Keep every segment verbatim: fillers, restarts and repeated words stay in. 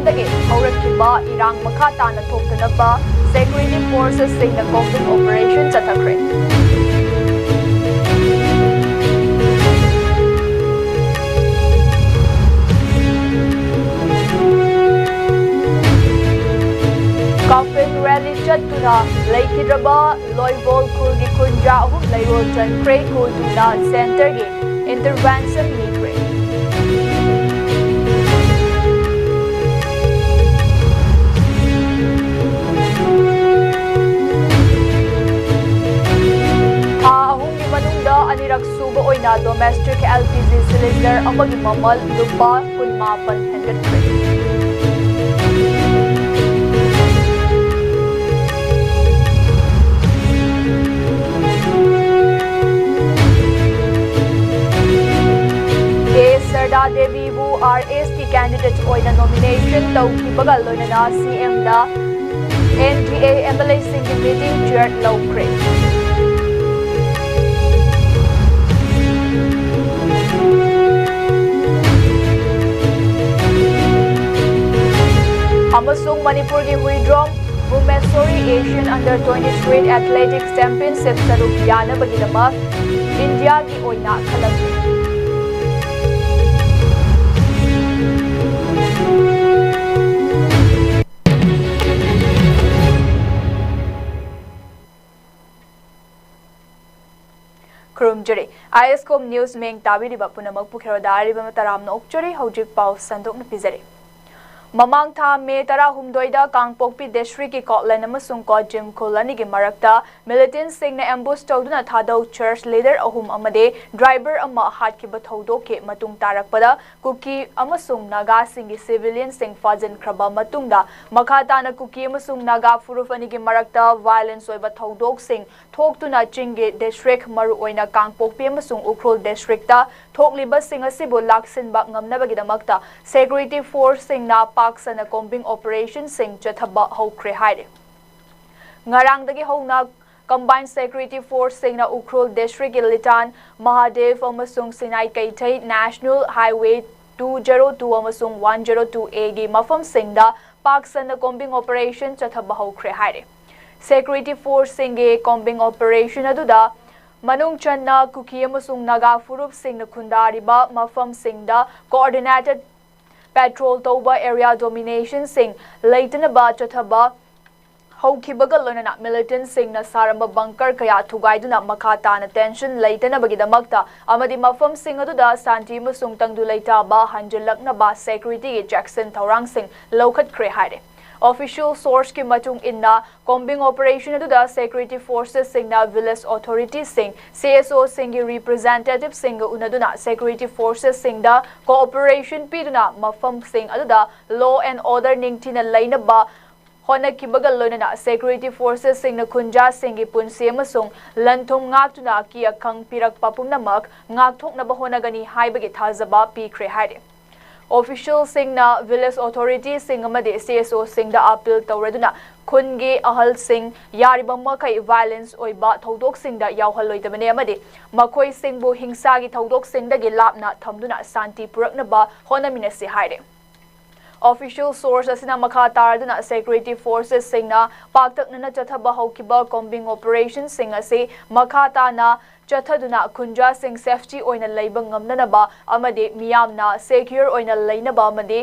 ꯗꯒꯤ ꯍꯧꯔꯛꯈꯤꯕ ꯏꯔꯥꯡ ꯃꯈꯥ ꯇꯥꯅ ꯊꯣꯛꯇꯅꯕ security forcesꯁꯤꯡꯅ combing operation ꯆꯠꯊꯈ꯭ꯔꯦ꯫ Coffin rally ꯆꯠꯇꯨꯅ ꯂꯩꯈꯤꯗ꯭ꯔꯕ ꯂꯣꯏꯕꯣꯜ ꯈꯨꯜꯒꯤ ꯈꯨꯟꯖꯥ ꯑꯍꯨꯝ ꯂꯩꯔꯣꯜ ꯆꯟꯈ꯭ꯔꯦ꯫ ꯈꯨꯜꯗꯨꯅ centreꯒꯤ intervention ꯅꯤꯈ꯭ꯔꯦ꯫ ꯊꯥ ꯑꯍꯨꯝꯒꯤ ꯃꯅꯨꯡꯗ ꯑꯅꯤꯔꯛ ꯁꯨꯕ ꯑꯣꯏꯅ domestic L P G cylinder ꯑꯃꯒꯤ ꯃꯃꯜ ꯂꯨꯄꯥ ꯀꯨꯟꯃꯥꯄꯟ ꯍꯦꯟꯒꯠꯈ꯭ꯔꯦ꯫ ꯀꯦ ꯁꯔꯗꯥ ꯗꯦꯕꯤꯕꯨ R S ꯀꯤ candidate ꯑꯣꯏꯅ nomination ꯇꯧꯈꯤꯕꯒ ꯂꯣꯏꯅꯅ C M ꯅ N D A M L A ꯁꯤꯡꯒꯤ meeting chair ꯂꯧꯈ꯭ꯔꯦ꯫ ꯑꯃꯁꯨꯡ ꯃꯅꯤꯄꯨꯔꯒꯤ Huidrom ꯚꯨꯃꯦꯁꯣꯔꯤ Asian Under twenty-three Athletics Championship ꯁꯔꯨꯛ ꯌꯥꯅꯕꯒꯤꯗꯃꯛ ꯏꯟꯗꯤꯌꯥꯒꯤ ꯑꯣꯏꯅ ꯈꯜꯂꯛꯂꯤ꯫ ꯈꯨꯔꯨꯝꯖꯔꯤ꯫ ISCOM News ꯃꯤꯌꯦꯡ ꯇꯥꯕꯤꯔꯤꯕ ꯄꯨꯝꯅꯃꯛꯄꯨ ꯈꯦꯔꯣꯗꯥ ꯑꯔꯤꯕ ꯇꯔꯥꯝꯅ ꯑꯣꯛꯆꯔꯤ꯫ ꯍꯧꯖꯤꯛ ꯄꯥꯎ ꯁꯟꯗꯣꯛꯅ ꯄꯤꯖꯔꯤ꯫ ꯃꯃꯥꯡ ꯊꯥ ꯃꯦ ꯇꯔꯥꯍꯨꯝꯗꯣꯏꯗ ꯀꯥꯡꯄꯣꯛꯄꯤ districtꯀꯤ ꯀꯣꯠꯂꯦꯟ ꯑꯃꯁꯨꯡ ꯀꯣꯠꯖꯤꯝ ꯈꯨꯜ ꯑꯅꯤꯒꯤ ꯃꯔꯛꯇ militantꯁꯤꯡꯅ ambush ꯇꯧꯗꯨꯅ ꯊꯥꯗꯧ church leader ꯑꯍꯨꯝ ꯑꯃꯗꯤ driver ꯑꯃ ꯍꯥꯠꯈꯤꯕ ꯊꯧꯗꯣꯛꯀꯤ ꯃꯇꯨꯡ ꯇꯥꯔꯛꯄꯗ ꯀꯨꯀꯤ ꯑꯃꯁꯨꯡ ꯅꯥꯒꯥꯁꯤꯡꯒꯤ civilianꯁꯤꯡ ꯐꯥꯖꯤꯟꯈ꯭ꯔꯕ ꯃꯇꯨꯡꯗ ꯃꯈꯥ ꯇꯥꯅ ꯀꯨꯀꯤ ꯑꯃꯁꯨꯡ ꯅꯥꯒꯥ ꯐꯨꯔꯨꯞ ꯑꯅꯤꯒꯤ ꯃꯔꯛꯇ violence ꯑꯣꯏꯕ ꯊꯧꯗꯣꯛꯁꯤꯡ ꯊꯣꯛꯇꯨꯅ ꯆꯤꯡꯒꯤ district, ꯃꯔꯨꯑꯣꯏꯅ ꯀꯥꯡꯄꯣꯛꯄꯤ ꯑꯃꯁꯨꯡ ꯎꯈ꯭ꯔꯨꯜ districtꯇ ꯊꯣꯛꯂꯤꯕꯁꯤꯡ ꯑꯁꯤꯕꯨ ꯂꯥꯛꯁꯤꯟꯕ ꯉꯝꯅꯕꯒꯤꯗꯃꯛꯇ security forceꯁꯤꯡꯅ ꯄꯥꯛ ꯁꯟꯅ combing operationꯁꯤꯡ ꯆꯠꯊꯕ ꯍꯧꯈ꯭ꯔꯦ ꯍꯥꯏꯔꯤ꯫ ꯉꯔꯥꯡꯗꯒꯤ ꯍꯧꯅ combined security forceꯁꯤꯡꯅ ꯎꯈ꯭ꯔꯨꯜ districtꯀꯤ ꯂꯤꯇꯥꯟ ꯃꯍꯥꯗꯦꯕ ꯑꯃꯁꯨꯡ Sinai ꯀꯩꯊꯩ National Highway two zero two ꯑꯃꯁꯨꯡ one zero two A ꯒꯤ ꯃꯐꯝꯁꯤꯡꯗ ꯄꯥꯛ ꯁꯟꯅ combing operation ꯆꯠꯊꯕ ꯍꯧꯈ꯭ꯔꯦ ꯍꯥꯏꯔꯦ꯫ Security force ꯁꯤꯡꯒꯤ combing operation ꯑꯗꯨꯗ ꯃꯅꯨꯡ ꯆꯟꯅ ꯀꯨꯀꯤ ꯑꯃꯁꯨꯡ ꯅꯥꯒꯥ ꯐꯨꯔꯨꯞꯁꯤꯡꯅ ꯈꯨꯟꯗꯥꯔꯤꯕ ꯃꯐꯝꯁꯤꯡꯗ coordinated patrol ꯇꯧꯕ, area domination ꯁꯤꯡ ꯂꯩꯇꯅꯕ ꯆꯠꯊꯕ ꯍꯧꯈꯤꯕꯒ ꯂꯣꯏꯅꯅ militant ꯁꯤꯡꯅ ꯁꯥꯔꯝꯕ bunker ꯀꯌꯥ ꯊꯨꯒꯥꯏꯗꯨꯅ ꯃꯈꯥ ꯇꯥꯅ tension ꯂꯩꯇꯅꯕꯒꯤꯗꯃꯛꯇ ꯑꯃꯗꯤ ꯃꯐꯝꯁꯤꯡ ꯑꯗꯨꯗ ꯁꯥꯟꯇꯤ ꯑꯃꯁꯨꯡ ꯇꯪꯗꯨ ꯂꯩꯇꯥꯕ ꯍꯟꯖꯤꯜꯂꯛꯅꯕ security ꯒꯤ ꯆꯦꯛꯁꯤꯟ ꯊꯧꯔꯥꯡꯁꯤꯡ ꯂꯧꯈꯠꯈ꯭ꯔꯦ ꯍꯥꯏꯔꯦ꯫ Official source ꯀꯤ ꯃꯇꯨꯡ ꯏꯟꯅ, combing operation ꯑꯗꯨꯗ security forces ꯁꯤꯡꯅ village authority ꯁꯤꯡ, C S O ꯁꯤꯡꯒꯤ representative ꯁꯤꯡꯒ ꯎꯅꯗꯨꯅ security forces ꯁꯤꯡꯗ cooperation ꯄꯤꯗꯨꯅ ꯃꯐꯝꯁꯤꯡ ꯑꯗꯨꯗ law and order ꯅꯤꯡꯊꯤꯅ ꯂꯩꯅꯕ ꯍꯣꯠꯅꯈꯤꯕꯒ ꯂꯣꯏꯅꯅ security forces ꯁꯤꯡꯅ ꯈꯨꯟꯖꯥꯁꯤꯡꯒꯤ ꯄꯨꯟꯁꯤ ꯑꯃꯁꯨꯡ ꯂꯟ-ꯊꯨꯝ ꯉꯥꯛꯇꯨꯅ ꯑꯀꯤ ꯑꯈꯪ ꯄꯤꯔꯛꯄ ꯄꯨꯝꯅꯃꯛ ꯉꯥꯛꯊꯣꯛꯅꯕ ꯍꯣꯠꯅꯒꯅꯤ ꯍꯥꯏꯕꯒꯤ ꯊꯥꯖꯕ ꯄꯤꯈ꯭ꯔꯦ ꯍꯥꯏꯔꯤ꯫ Official ꯁꯤꯡꯅ village authority ꯁꯤꯡ ꯑꯃꯗꯤ C S O ꯁꯤꯡꯗ appeal ꯇꯧꯔꯗꯨꯅ ꯈꯨꯟꯒꯤ ꯑꯍꯜꯁꯤꯡ ꯌꯥꯔꯤꯕ ꯃꯈꯩ violence ꯑꯣꯏꯕ ꯊꯧꯗꯣꯛꯁꯤꯡꯗ ꯌꯥꯎꯍꯜꯂꯣꯏꯗꯕꯅꯤ ꯑꯃꯗꯤ ꯃꯈꯣꯏꯁꯤꯡꯕꯨ ꯍꯤꯡꯁꯥꯒꯤ ꯊꯧꯗꯣꯛꯁꯤꯡꯗꯒꯤ ꯂꯥꯞꯅ ꯊꯝꯗꯨꯅ ꯁꯥꯟꯇꯤ ꯄꯨꯔꯛꯅꯕ ꯍꯣꯠꯅꯃꯤꯟꯅꯁꯤ ꯍꯥꯏꯔꯤ꯫ Official source ꯑꯁꯤꯅ ꯃꯈꯥ ꯇꯥꯔꯗꯨꯅ security forces ꯁꯤꯡꯅ ꯄꯥꯛꯇꯛꯅꯅ ꯆꯠꯊꯕ ꯍꯧꯈꯤꯕ combing operation ꯁꯤꯡ ꯑꯁꯤ ꯃꯈꯥ ꯇꯥꯅ ꯆꯠꯊꯗꯨꯅ ꯈꯨꯟꯖꯥꯁꯤꯡ safety ꯑꯣꯏꯅ ꯂꯩꯕ ꯉꯝꯅꯅꯕ ꯑꯃꯗꯤ ꯃꯤꯌꯥꯝꯅ secure ꯑꯣꯏꯅ ꯂꯩꯅꯕ ꯑꯃꯗꯤ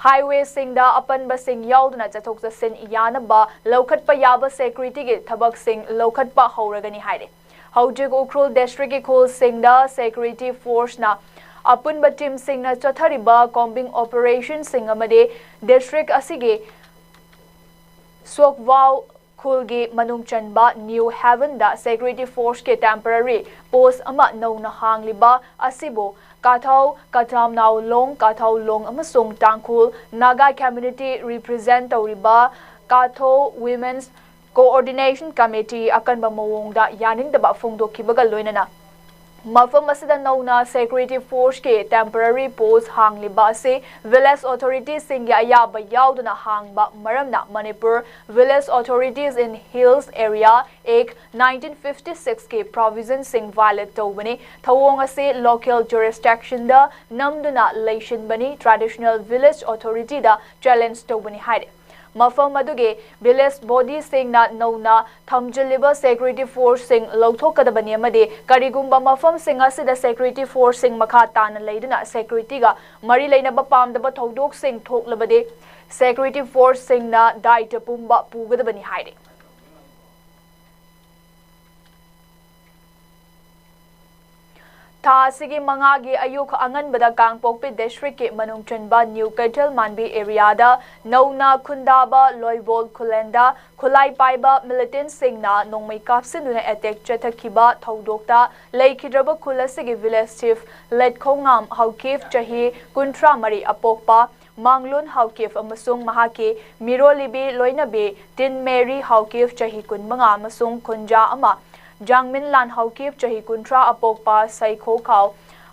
highway ꯁꯤꯡꯗ ꯑꯄꯟꯕꯁꯤꯡ ꯌꯥꯎꯗꯅ ꯆꯠꯊꯣꯛ ꯆꯠꯁꯤꯟ ꯌꯥꯅꯕ ꯂꯧꯈꯠꯄ ꯌꯥꯕ security ꯒꯤ ꯊꯕꯛꯁꯤꯡ ꯂꯧꯈꯠꯄ ꯍꯧꯔꯒꯅꯤ ꯍꯥꯏꯔꯤ꯫ ꯍꯧꯖꯤꯛ ꯎꯈ꯭ꯔꯨꯜ district ꯀꯤ ꯈꯨꯜꯁꯤꯡꯗ security force ꯅ ꯑꯄꯨꯟꯕ team ꯁꯤꯡꯅ ꯆꯠꯊꯔꯤꯕ combing operation ꯁꯤꯡ ꯑꯃꯗꯤ district ꯑꯁꯤꯒꯤ ꯁꯣꯛꯋꯥꯎ ꯈꯨꯜꯒꯤ ꯃꯅꯨꯡ ꯆꯟꯕ New Haven ꯗ security force ꯀꯤ temporary post ꯑꯃ ꯅꯧꯅ ꯍꯥꯡꯂꯤꯕ ꯑꯁꯤꯕꯨ ꯀꯥꯊꯧ ꯀꯊꯥꯝꯅꯥꯎ ꯂꯣꯡ, ꯀꯥꯊꯧ ꯂꯣꯡ ꯑꯃꯁꯨꯡ ꯇꯥꯡꯈꯨꯜ ꯅꯥꯒꯥ community represent ꯇꯧꯔꯤꯕ ꯀꯥꯊꯧ Women's Coordination Committee ꯑꯀꯟꯕ ꯃꯑꯣꯡꯗ ꯌꯥꯅꯤꯡꯗꯕ ꯐꯣꯡꯗꯣꯛꯈꯤꯕꯒ ꯂꯣꯏꯅꯅ ꯃꯐꯝ ꯑꯁꯤꯗ ꯅꯧꯅ security forceꯀꯤ temporary post ꯍꯥꯡꯂꯤꯕ ꯑꯁꯤ village authorityꯁꯤꯡꯒꯤ ꯑꯌꯥꯕ ꯌꯥꯎꯗꯅ ꯍꯥꯡꯕ ꯃꯔꯝꯅ Manipur Village Authorities in Hills Area Act nineteen fifty sixꯀꯤ provisionꯁꯤꯡ violate ꯇꯧꯕꯅꯤ꯫ ꯊꯧꯑꯣꯡ ꯑꯁꯤ local jurisdictionꯗ ꯅꯝꯗꯨꯅ ꯂꯩꯁꯤꯟꯕꯅꯤ꯫ Traditional village authorityꯗ challenge ꯇꯧꯕꯅꯤ ꯍꯥꯏꯔꯤ꯫ ꯃꯐꯝ ꯑꯗꯨꯒꯤ village bodyꯁꯤꯡꯅ ꯅꯧꯅ ꯊꯝꯖꯤꯜꯂꯤꯕ security forceꯁꯤꯡ ꯂꯧꯊꯣꯛꯀꯗꯕꯅꯤ ꯑꯃꯗꯤ ꯀꯔꯤꯒꯨꯝꯕ ꯃꯐꯝꯁꯤꯡ ꯑꯁꯤꯗ security forceꯁꯤꯡ ꯃꯈꯥ ꯇꯥꯅ ꯂꯩꯗꯨꯅ securityꯒ ꯃꯔꯤ ꯂꯩꯅꯕ ꯄꯥꯝꯗꯕ ꯊꯧꯗꯣꯛꯁꯤꯡ ꯊꯣꯛꯂꯕꯗꯤ security forceꯁꯤꯡꯅ ꯗꯥꯏꯇ ꯄꯨꯝꯕ ꯄꯨꯒꯗꯕꯅꯤ ꯍꯥꯏꯔꯤ꯫ ꯊꯥ ꯑꯁꯤꯒꯤ ꯃꯉꯥꯒꯤ ꯑꯌꯨꯛ ꯑꯉꯟꯕꯗ ꯀꯥꯡꯄꯣꯛꯄꯤ districtꯀꯤ ꯃꯅꯨꯡ ꯆꯟꯕ New ꯀꯩꯊꯦꯜ ꯃꯥꯟꯕꯤ areaꯗ ꯅꯧꯅ ꯈꯨꯟꯗꯥꯕ ꯂꯣꯏꯕꯣꯜ ꯈꯨꯂꯦꯟꯗ ꯈꯨꯠꯂꯥꯏ ꯄꯥꯏꯕ militantꯁꯤꯡꯅ ꯅꯣꯡꯃꯩ ꯀꯥꯞꯁꯤꯟꯗꯨꯅ attack ꯆꯠꯊꯈꯤꯕ ꯊꯧꯗꯣꯛꯇ ꯂꯩꯈꯤꯗ꯭ꯔꯕ ꯈꯨꯜ ꯑꯁꯤꯒꯤ village chief ꯂꯦꯠꯈꯣꯡꯉꯥꯝ ꯍꯥꯎꯀꯤꯞ ꯆꯍꯤ ꯀꯨꯟꯊ꯭ꯔꯥ ꯃꯔꯤ ꯑꯄꯣꯛꯄ ꯃꯥꯡꯂꯨꯟ ꯍꯥꯎꯀꯤꯞ ꯑꯃꯁꯨꯡ ꯃꯍꯥꯛꯀꯤ ꯃꯤꯔꯣꯜꯂꯤꯕꯤ ꯂꯣꯏꯅꯕꯤ ꯇꯤꯟ ꯃꯦꯔꯤ ꯍꯥꯎꯀꯤꯞ ꯆꯍꯤ ꯀꯨꯟꯃꯉꯥ ꯑꯃꯁꯨꯡ ꯈꯨꯟꯖꯥ ꯑꯃ ꯖꯥꯡꯃꯤꯟꯂꯥꯟ ꯍꯥꯎꯀꯤꯞ ꯆꯍꯤ ꯀꯨꯟꯊ꯭ꯔꯥ ꯑꯄꯣꯛꯄ ꯁꯩꯈꯣꯈꯥꯎ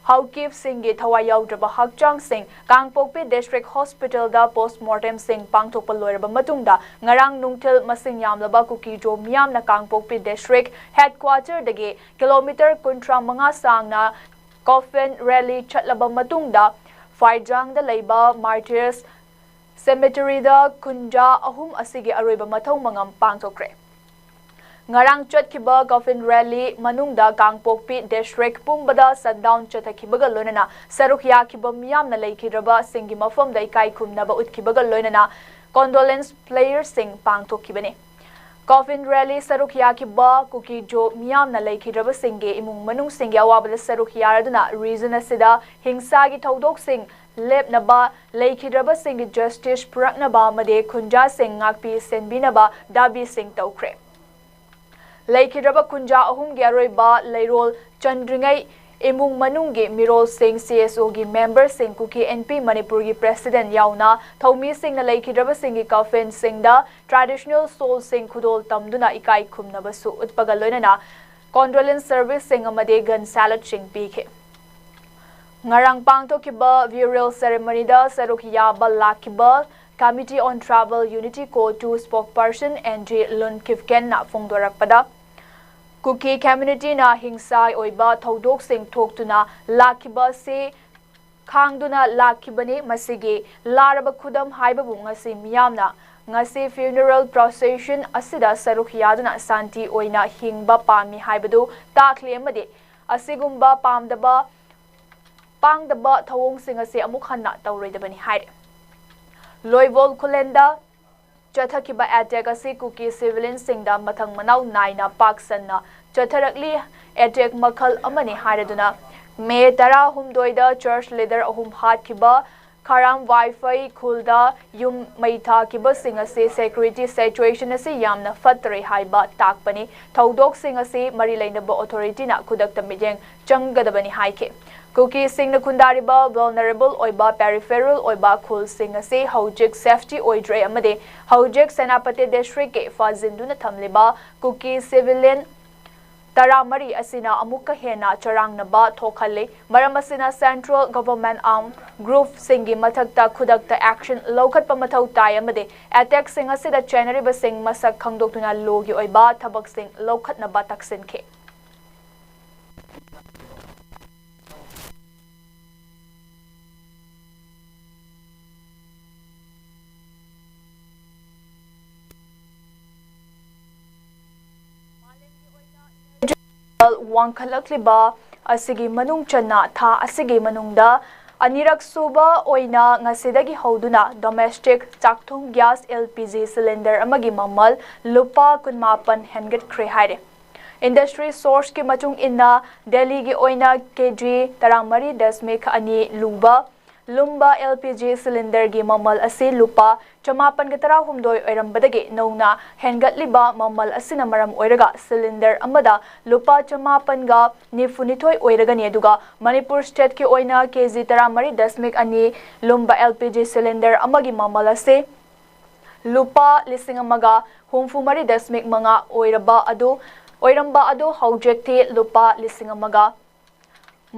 ꯍꯥꯎꯀꯤꯞꯁꯤꯡꯒꯤ ꯊꯋꯥꯏ ꯌꯥꯎꯗ꯭ꯔꯕ ꯍꯛꯆꯥꯡꯁꯤꯡ ꯀꯥꯡꯄꯣꯛꯄꯤ district hospitalꯗ postmortemꯁꯤꯡ ꯄꯥꯡꯊꯣꯛꯄ ꯂꯣꯏꯔꯕ ꯃꯇꯨꯡꯗ ꯉꯔꯥꯡ ꯅꯨꯡꯊꯤꯜ ꯃꯁꯤꯡ ꯌꯥꯝꯂꯕ ꯀꯨꯀꯤꯖꯣ ꯃꯤꯌꯥꯝꯅ ꯀꯥꯡꯄꯣꯛꯄꯤ district headquarterꯗꯒꯤ ꯀꯤꯂꯣꯃꯤꯇꯔ ꯀꯨꯟꯊ꯭ꯔꯥ ꯃꯉꯥ ꯁꯥꯡꯅ coffin rally ꯆꯠꯂꯕ ꯃꯇꯨꯡꯗ ꯐꯥꯏꯖꯥꯡꯗ ꯂꯩꯕ Martyrs cemeteryꯗ ꯈꯨꯟꯖꯥ ꯑꯍꯨꯝ ꯑꯁꯤꯒꯤ ꯑꯔꯣꯏꯕ ꯃꯊꯧ ꯃꯉꯝ ꯄꯥꯡꯊꯣꯛꯈ꯭ꯔꯦ꯫ ꯉꯔꯥꯡ ꯆꯠꯈꯤꯕ coffin rally ꯃꯅꯨꯡꯗ ꯀꯥꯡꯄꯣꯛꯄꯤ district ꯄꯨꯝꯕꯗ shutdown ꯆꯠꯊꯈꯤꯕꯒ ꯂꯣꯏꯅꯅ ꯁꯔꯨꯛ ꯌꯥꯈꯤꯕ ꯃꯤꯌꯥꯝꯅ ꯂꯩꯈꯤꯗ꯭ꯔꯕꯁꯤꯡꯒꯤ ꯃꯐꯝꯗ ꯏꯀꯥꯏ ꯈꯨꯝꯅꯕ ꯎꯠꯈꯤꯕꯒ ꯂꯣꯏꯅꯅ condolence prayerꯁꯤꯡ ꯄꯥꯡꯊꯣꯛꯈꯤꯕꯅꯤ꯫ Coffin rally ꯁꯔꯨꯛ ꯌꯥꯈꯤꯕ ꯀꯨꯀꯤꯖꯣ ꯃꯤꯌꯥꯝꯅ ꯂꯩꯈꯤꯗ꯭ꯔꯕꯁꯤꯡꯒꯤ ꯏꯃꯨꯡ ꯃꯅꯨꯡꯁꯤꯡꯒꯤ ꯑꯋꯥꯕꯗ ꯁꯔꯨꯛ ꯌꯥꯔꯗꯨꯅ region ꯑꯁꯤꯗ ꯍꯤꯡꯁꯥꯒꯤ ꯊꯧꯗꯣꯛꯁꯤꯡ ꯂꯦꯞꯅꯕ, ꯂꯩꯈꯤꯗ꯭ꯔꯕꯁꯤꯡꯒꯤ justice ꯄꯨꯔꯛꯅꯕ ꯑꯃꯗꯤ ꯈꯨꯟꯖꯥꯁꯤꯡ ꯉꯥꯛꯄꯤ ꯁꯦꯟꯕꯤꯅꯕ ꯗꯥꯕꯤꯁꯤꯡ ꯇꯧꯈ꯭ꯔꯦ꯫ ꯂꯩꯈꯤꯗ꯭ꯔꯕ ꯈꯨꯟꯖꯥ ꯑꯍꯨꯝꯒꯤ ꯑꯔꯣꯏꯕ ꯂꯩꯔꯣꯜ ꯆꯟꯗ꯭ꯔꯤꯉꯩ ꯏꯃꯨꯡ ꯃꯅꯨꯡꯒꯤ ꯃꯤꯔꯣꯜꯁꯤꯡ, CSOꯒꯤ memberꯁꯤꯡ, ꯀꯨꯀꯤ ꯑꯦꯟ ꯄꯤ ꯃꯅꯤꯄꯨꯔꯒꯤ president ꯌꯥꯎꯅ ꯊꯧꯃꯤꯁꯤꯡꯅ ꯂꯩꯈꯤꯗ꯭ꯔꯕꯁꯤꯡꯒꯤ coffinꯁꯤꯡꯗ traditional shawlꯁꯤꯡ ꯈꯨꯗꯣꯜ ꯇꯝꯗꯨꯅ ꯏꯀꯥꯏ ꯈꯨꯝꯅꯕꯁꯨ ꯎꯠꯄꯒ ꯂꯣꯏꯅꯅ condolence serviceꯁꯤꯡ ꯑꯃꯗꯤ gun saluteꯁꯤꯡ ꯄꯤꯈꯤ꯫ ꯉꯔꯥꯡ ꯄꯥꯡꯊꯣꯛꯈꯤꯕ burial ceremonyꯗ ꯁꯔꯨꯛ ꯌꯥꯕ ꯂꯥꯛꯈꯤꯕ Committee on Tribal Unity, CoTU spokesperson Andrew Lun Kipgenꯅ ꯐꯣꯡꯗꯣꯔꯛꯄꯗ, ꯀꯨꯀꯤ communityꯅ ꯍꯤꯡꯁꯥ ꯑꯣꯏꯕ ꯊꯧꯗꯣꯛꯁꯤꯡ ꯊꯣꯛꯇꯨꯅ ꯂꯥꯛꯈꯤꯕ ꯑꯁꯤ ꯈꯥꯡꯗꯨꯅ ꯂꯥꯛꯈꯤꯕꯅꯤ꯫ ꯃꯁꯤꯒꯤ ꯂꯥꯔꯕ ꯈꯨꯗꯝ ꯍꯥꯏꯕꯕꯨ ꯉꯁꯤ ꯃꯤꯌꯥꯝꯅ ꯉꯁꯤ funeral procession ꯑꯁꯤꯗ ꯁꯔꯨꯛ ꯌꯥꯗꯨꯅ ꯁꯥꯟꯇꯤ ꯑꯣꯏꯅ ꯍꯤꯡꯕ ꯄꯥꯝꯃꯤ ꯍꯥꯏꯕꯗꯨ ꯇꯥꯛꯂꯤ ꯑꯃꯗꯤ ꯑꯁꯤꯒꯨꯝꯕ ꯄꯥꯝꯗꯕ, ꯄꯥꯡꯗꯕ ꯊꯧꯑꯣꯡꯁꯤꯡ ꯑꯁꯤ ꯑꯃꯨꯛ ꯍꯟꯅ ꯇꯧꯔꯣꯏꯗꯕꯅꯤ ꯍꯥꯏꯔꯤ꯫ ꯂꯣꯏꯕꯣꯜ ꯈꯨꯂꯦꯟꯗ ꯆꯠꯊꯈꯤꯕ attack ꯑꯁꯤ ꯀꯨꯀꯤ civilianꯁꯤꯡꯗ ꯃꯊꯪ ꯃꯅꯥꯎ ꯅꯥꯏꯅ ꯄꯥꯛ ꯁꯟꯅ ꯆꯠꯊꯔꯛꯂꯤ꯫ Attack ꯃꯈꯜ ꯑꯃꯅꯤ ꯍꯥꯏꯔꯗꯨꯅ ꯃꯦ ꯇꯔꯥꯍꯨꯝꯗꯣꯏꯗ church leader ꯑꯍꯨꯝ ꯍꯥꯠꯈꯤꯕ ꯈꯥꯔꯥꯝ ꯋꯥꯏꯐꯩ ꯈꯨꯜꯗ ꯌꯨꯝ ꯃꯩ ꯊꯥꯈꯤꯕꯁꯤꯡ ꯑꯁꯤ security situation ꯑꯁꯤ ꯌꯥꯝꯅ ꯐꯠꯇꯔꯦ ꯍꯥꯏꯕ ꯇꯥꯛꯄꯅꯤ꯫ ꯊꯧꯗꯣꯛꯁꯤꯡ ꯑꯁꯤ ꯃꯔꯤ ꯂꯩꯅꯕ authorityꯅ ꯈꯨꯗꯛꯇ ꯃꯤꯠꯌꯦꯡ ꯆꯪꯒꯗꯕꯅꯤ ꯍꯥꯏꯈꯤ꯫ ꯀꯨꯀꯤꯁꯤꯡꯅ ꯈꯨꯟꯗꯥꯔꯤꯕ vulnerable ꯑꯣꯏꯕ peripheral ꯑꯣꯏꯕ ꯈꯨꯜꯁꯤꯡ ꯑꯁꯤ ꯍꯧꯖꯤꯛ safety ꯑꯣꯏꯗ꯭ꯔꯦ ꯑꯃꯗꯤ ꯍꯧꯖꯤꯛ ꯁꯦꯅꯥꯄꯇꯤ districtꯀꯤ ꯐꯥꯖꯤꯟꯗꯨꯅ ꯊꯝꯂꯤꯕ ꯀꯨꯀꯤ civilian ꯇꯔꯥꯃꯔꯤ ꯑꯁꯤꯅ ꯑꯃꯨꯛꯀ ꯍꯦꯟꯅ ꯆꯔꯥꯡꯅꯕ ꯊꯣꯛꯍꯜꯂꯤ꯫ ꯃꯔꯝ ꯑꯁꯤꯅ central government armed groupꯁꯤꯡꯒꯤ ꯃꯊꯛꯇ ꯈꯨꯗꯛꯇ action ꯂꯧꯈꯠꯄ ꯃꯊꯧ ꯇꯥꯏ ꯑꯃꯗꯤ attackꯁꯤꯡ ꯑꯁꯤꯗ ꯆꯦꯟꯅꯔꯤꯕꯁꯤꯡ ꯃꯁꯛ ꯈꯪꯗꯣꯛꯇꯨꯅ lawꯒꯤ ꯑꯣꯏꯕ ꯊꯕꯛꯁꯤꯡ ꯂꯧꯈꯠꯅꯕ ꯇꯛꯁꯤꯟꯈꯤ꯫ ꯋꯥꯡꯈꯠꯂꯛꯂꯤꯕ ꯑꯁꯤꯒꯤ ꯃꯅꯨꯡ ꯆꯟꯅ ꯊꯥ ꯑꯁꯤꯒꯤ ꯃꯅꯨꯡꯗ ꯑꯅꯤꯔꯛ ꯁꯨꯕ ꯑꯣꯏꯅ ꯉꯁꯤꯗꯒꯤ ꯍꯧꯗꯨꯅ domestic ꯆꯥꯛꯊꯣꯡ gas L P G cylinder ꯑꯃꯒꯤ ꯃꯃꯜ ꯂꯨꯄꯥ ꯀꯨꯟꯃꯥꯄꯟ ꯍꯦꯟꯒꯠꯈ꯭ꯔꯦ ꯍꯥꯏꯔꯦ꯫ Industry sourceꯀꯤ ꯃꯇꯨꯡ ꯏꯟꯅ, ꯗꯦꯜꯂꯤꯒꯤ ꯑꯣꯏꯅ K G ꯇꯔꯥꯃꯔꯤ ꯗꯁꯃꯤꯛ ꯑꯅꯤ ꯂꯨꯕ ꯂꯨꯝꯕ L P G cylinderꯒꯤ ꯃꯃꯜ ꯑꯁꯤ ꯂꯨꯄꯥ ꯆꯃꯥꯄꯟꯒ ꯇꯔꯥꯍꯨꯝꯗꯣꯏ ꯑꯣꯏꯔꯝꯕꯗꯒꯤ ꯅꯧꯅ ꯍꯦꯟꯒꯠꯂꯤꯕ ꯃꯃꯜ ꯑꯁꯤꯅ ꯃꯔꯝ ꯑꯣꯏꯔꯒ cylinder ꯑꯃꯗ ꯂꯨꯄꯥ ꯆꯃꯥꯄꯟꯒ ꯅꯤꯐꯨꯅꯤꯊꯣꯏ ꯑꯣꯏꯔꯒꯅꯤ꯫ ꯑꯗꯨꯒ ꯃꯅꯤꯄꯨꯔ stateꯀꯤ ꯑꯣꯏꯅ K G ꯇꯔꯥꯃꯔꯤ ꯗꯁꯃꯤꯛ ꯑꯅꯤ ꯂꯨꯝꯕ L P G cylinder ꯑꯃꯒꯤ ꯃꯃꯜ ꯑꯁꯤ ꯂꯨꯄꯥ ꯂꯤꯁꯤꯡ ꯑꯃꯒ ꯍꯨꯝꯐꯨ ꯃꯔꯤ ꯗꯁꯃꯤꯛ ꯃꯉꯥ ꯑꯣꯏꯔꯕ ꯑꯗꯨ ꯑꯣꯏꯔꯝꯕ ꯑꯗꯨ ꯍꯧꯖꯤꯛꯇꯤ ꯂꯨꯄꯥ ꯂꯤꯁꯤꯡ ꯑꯃꯒ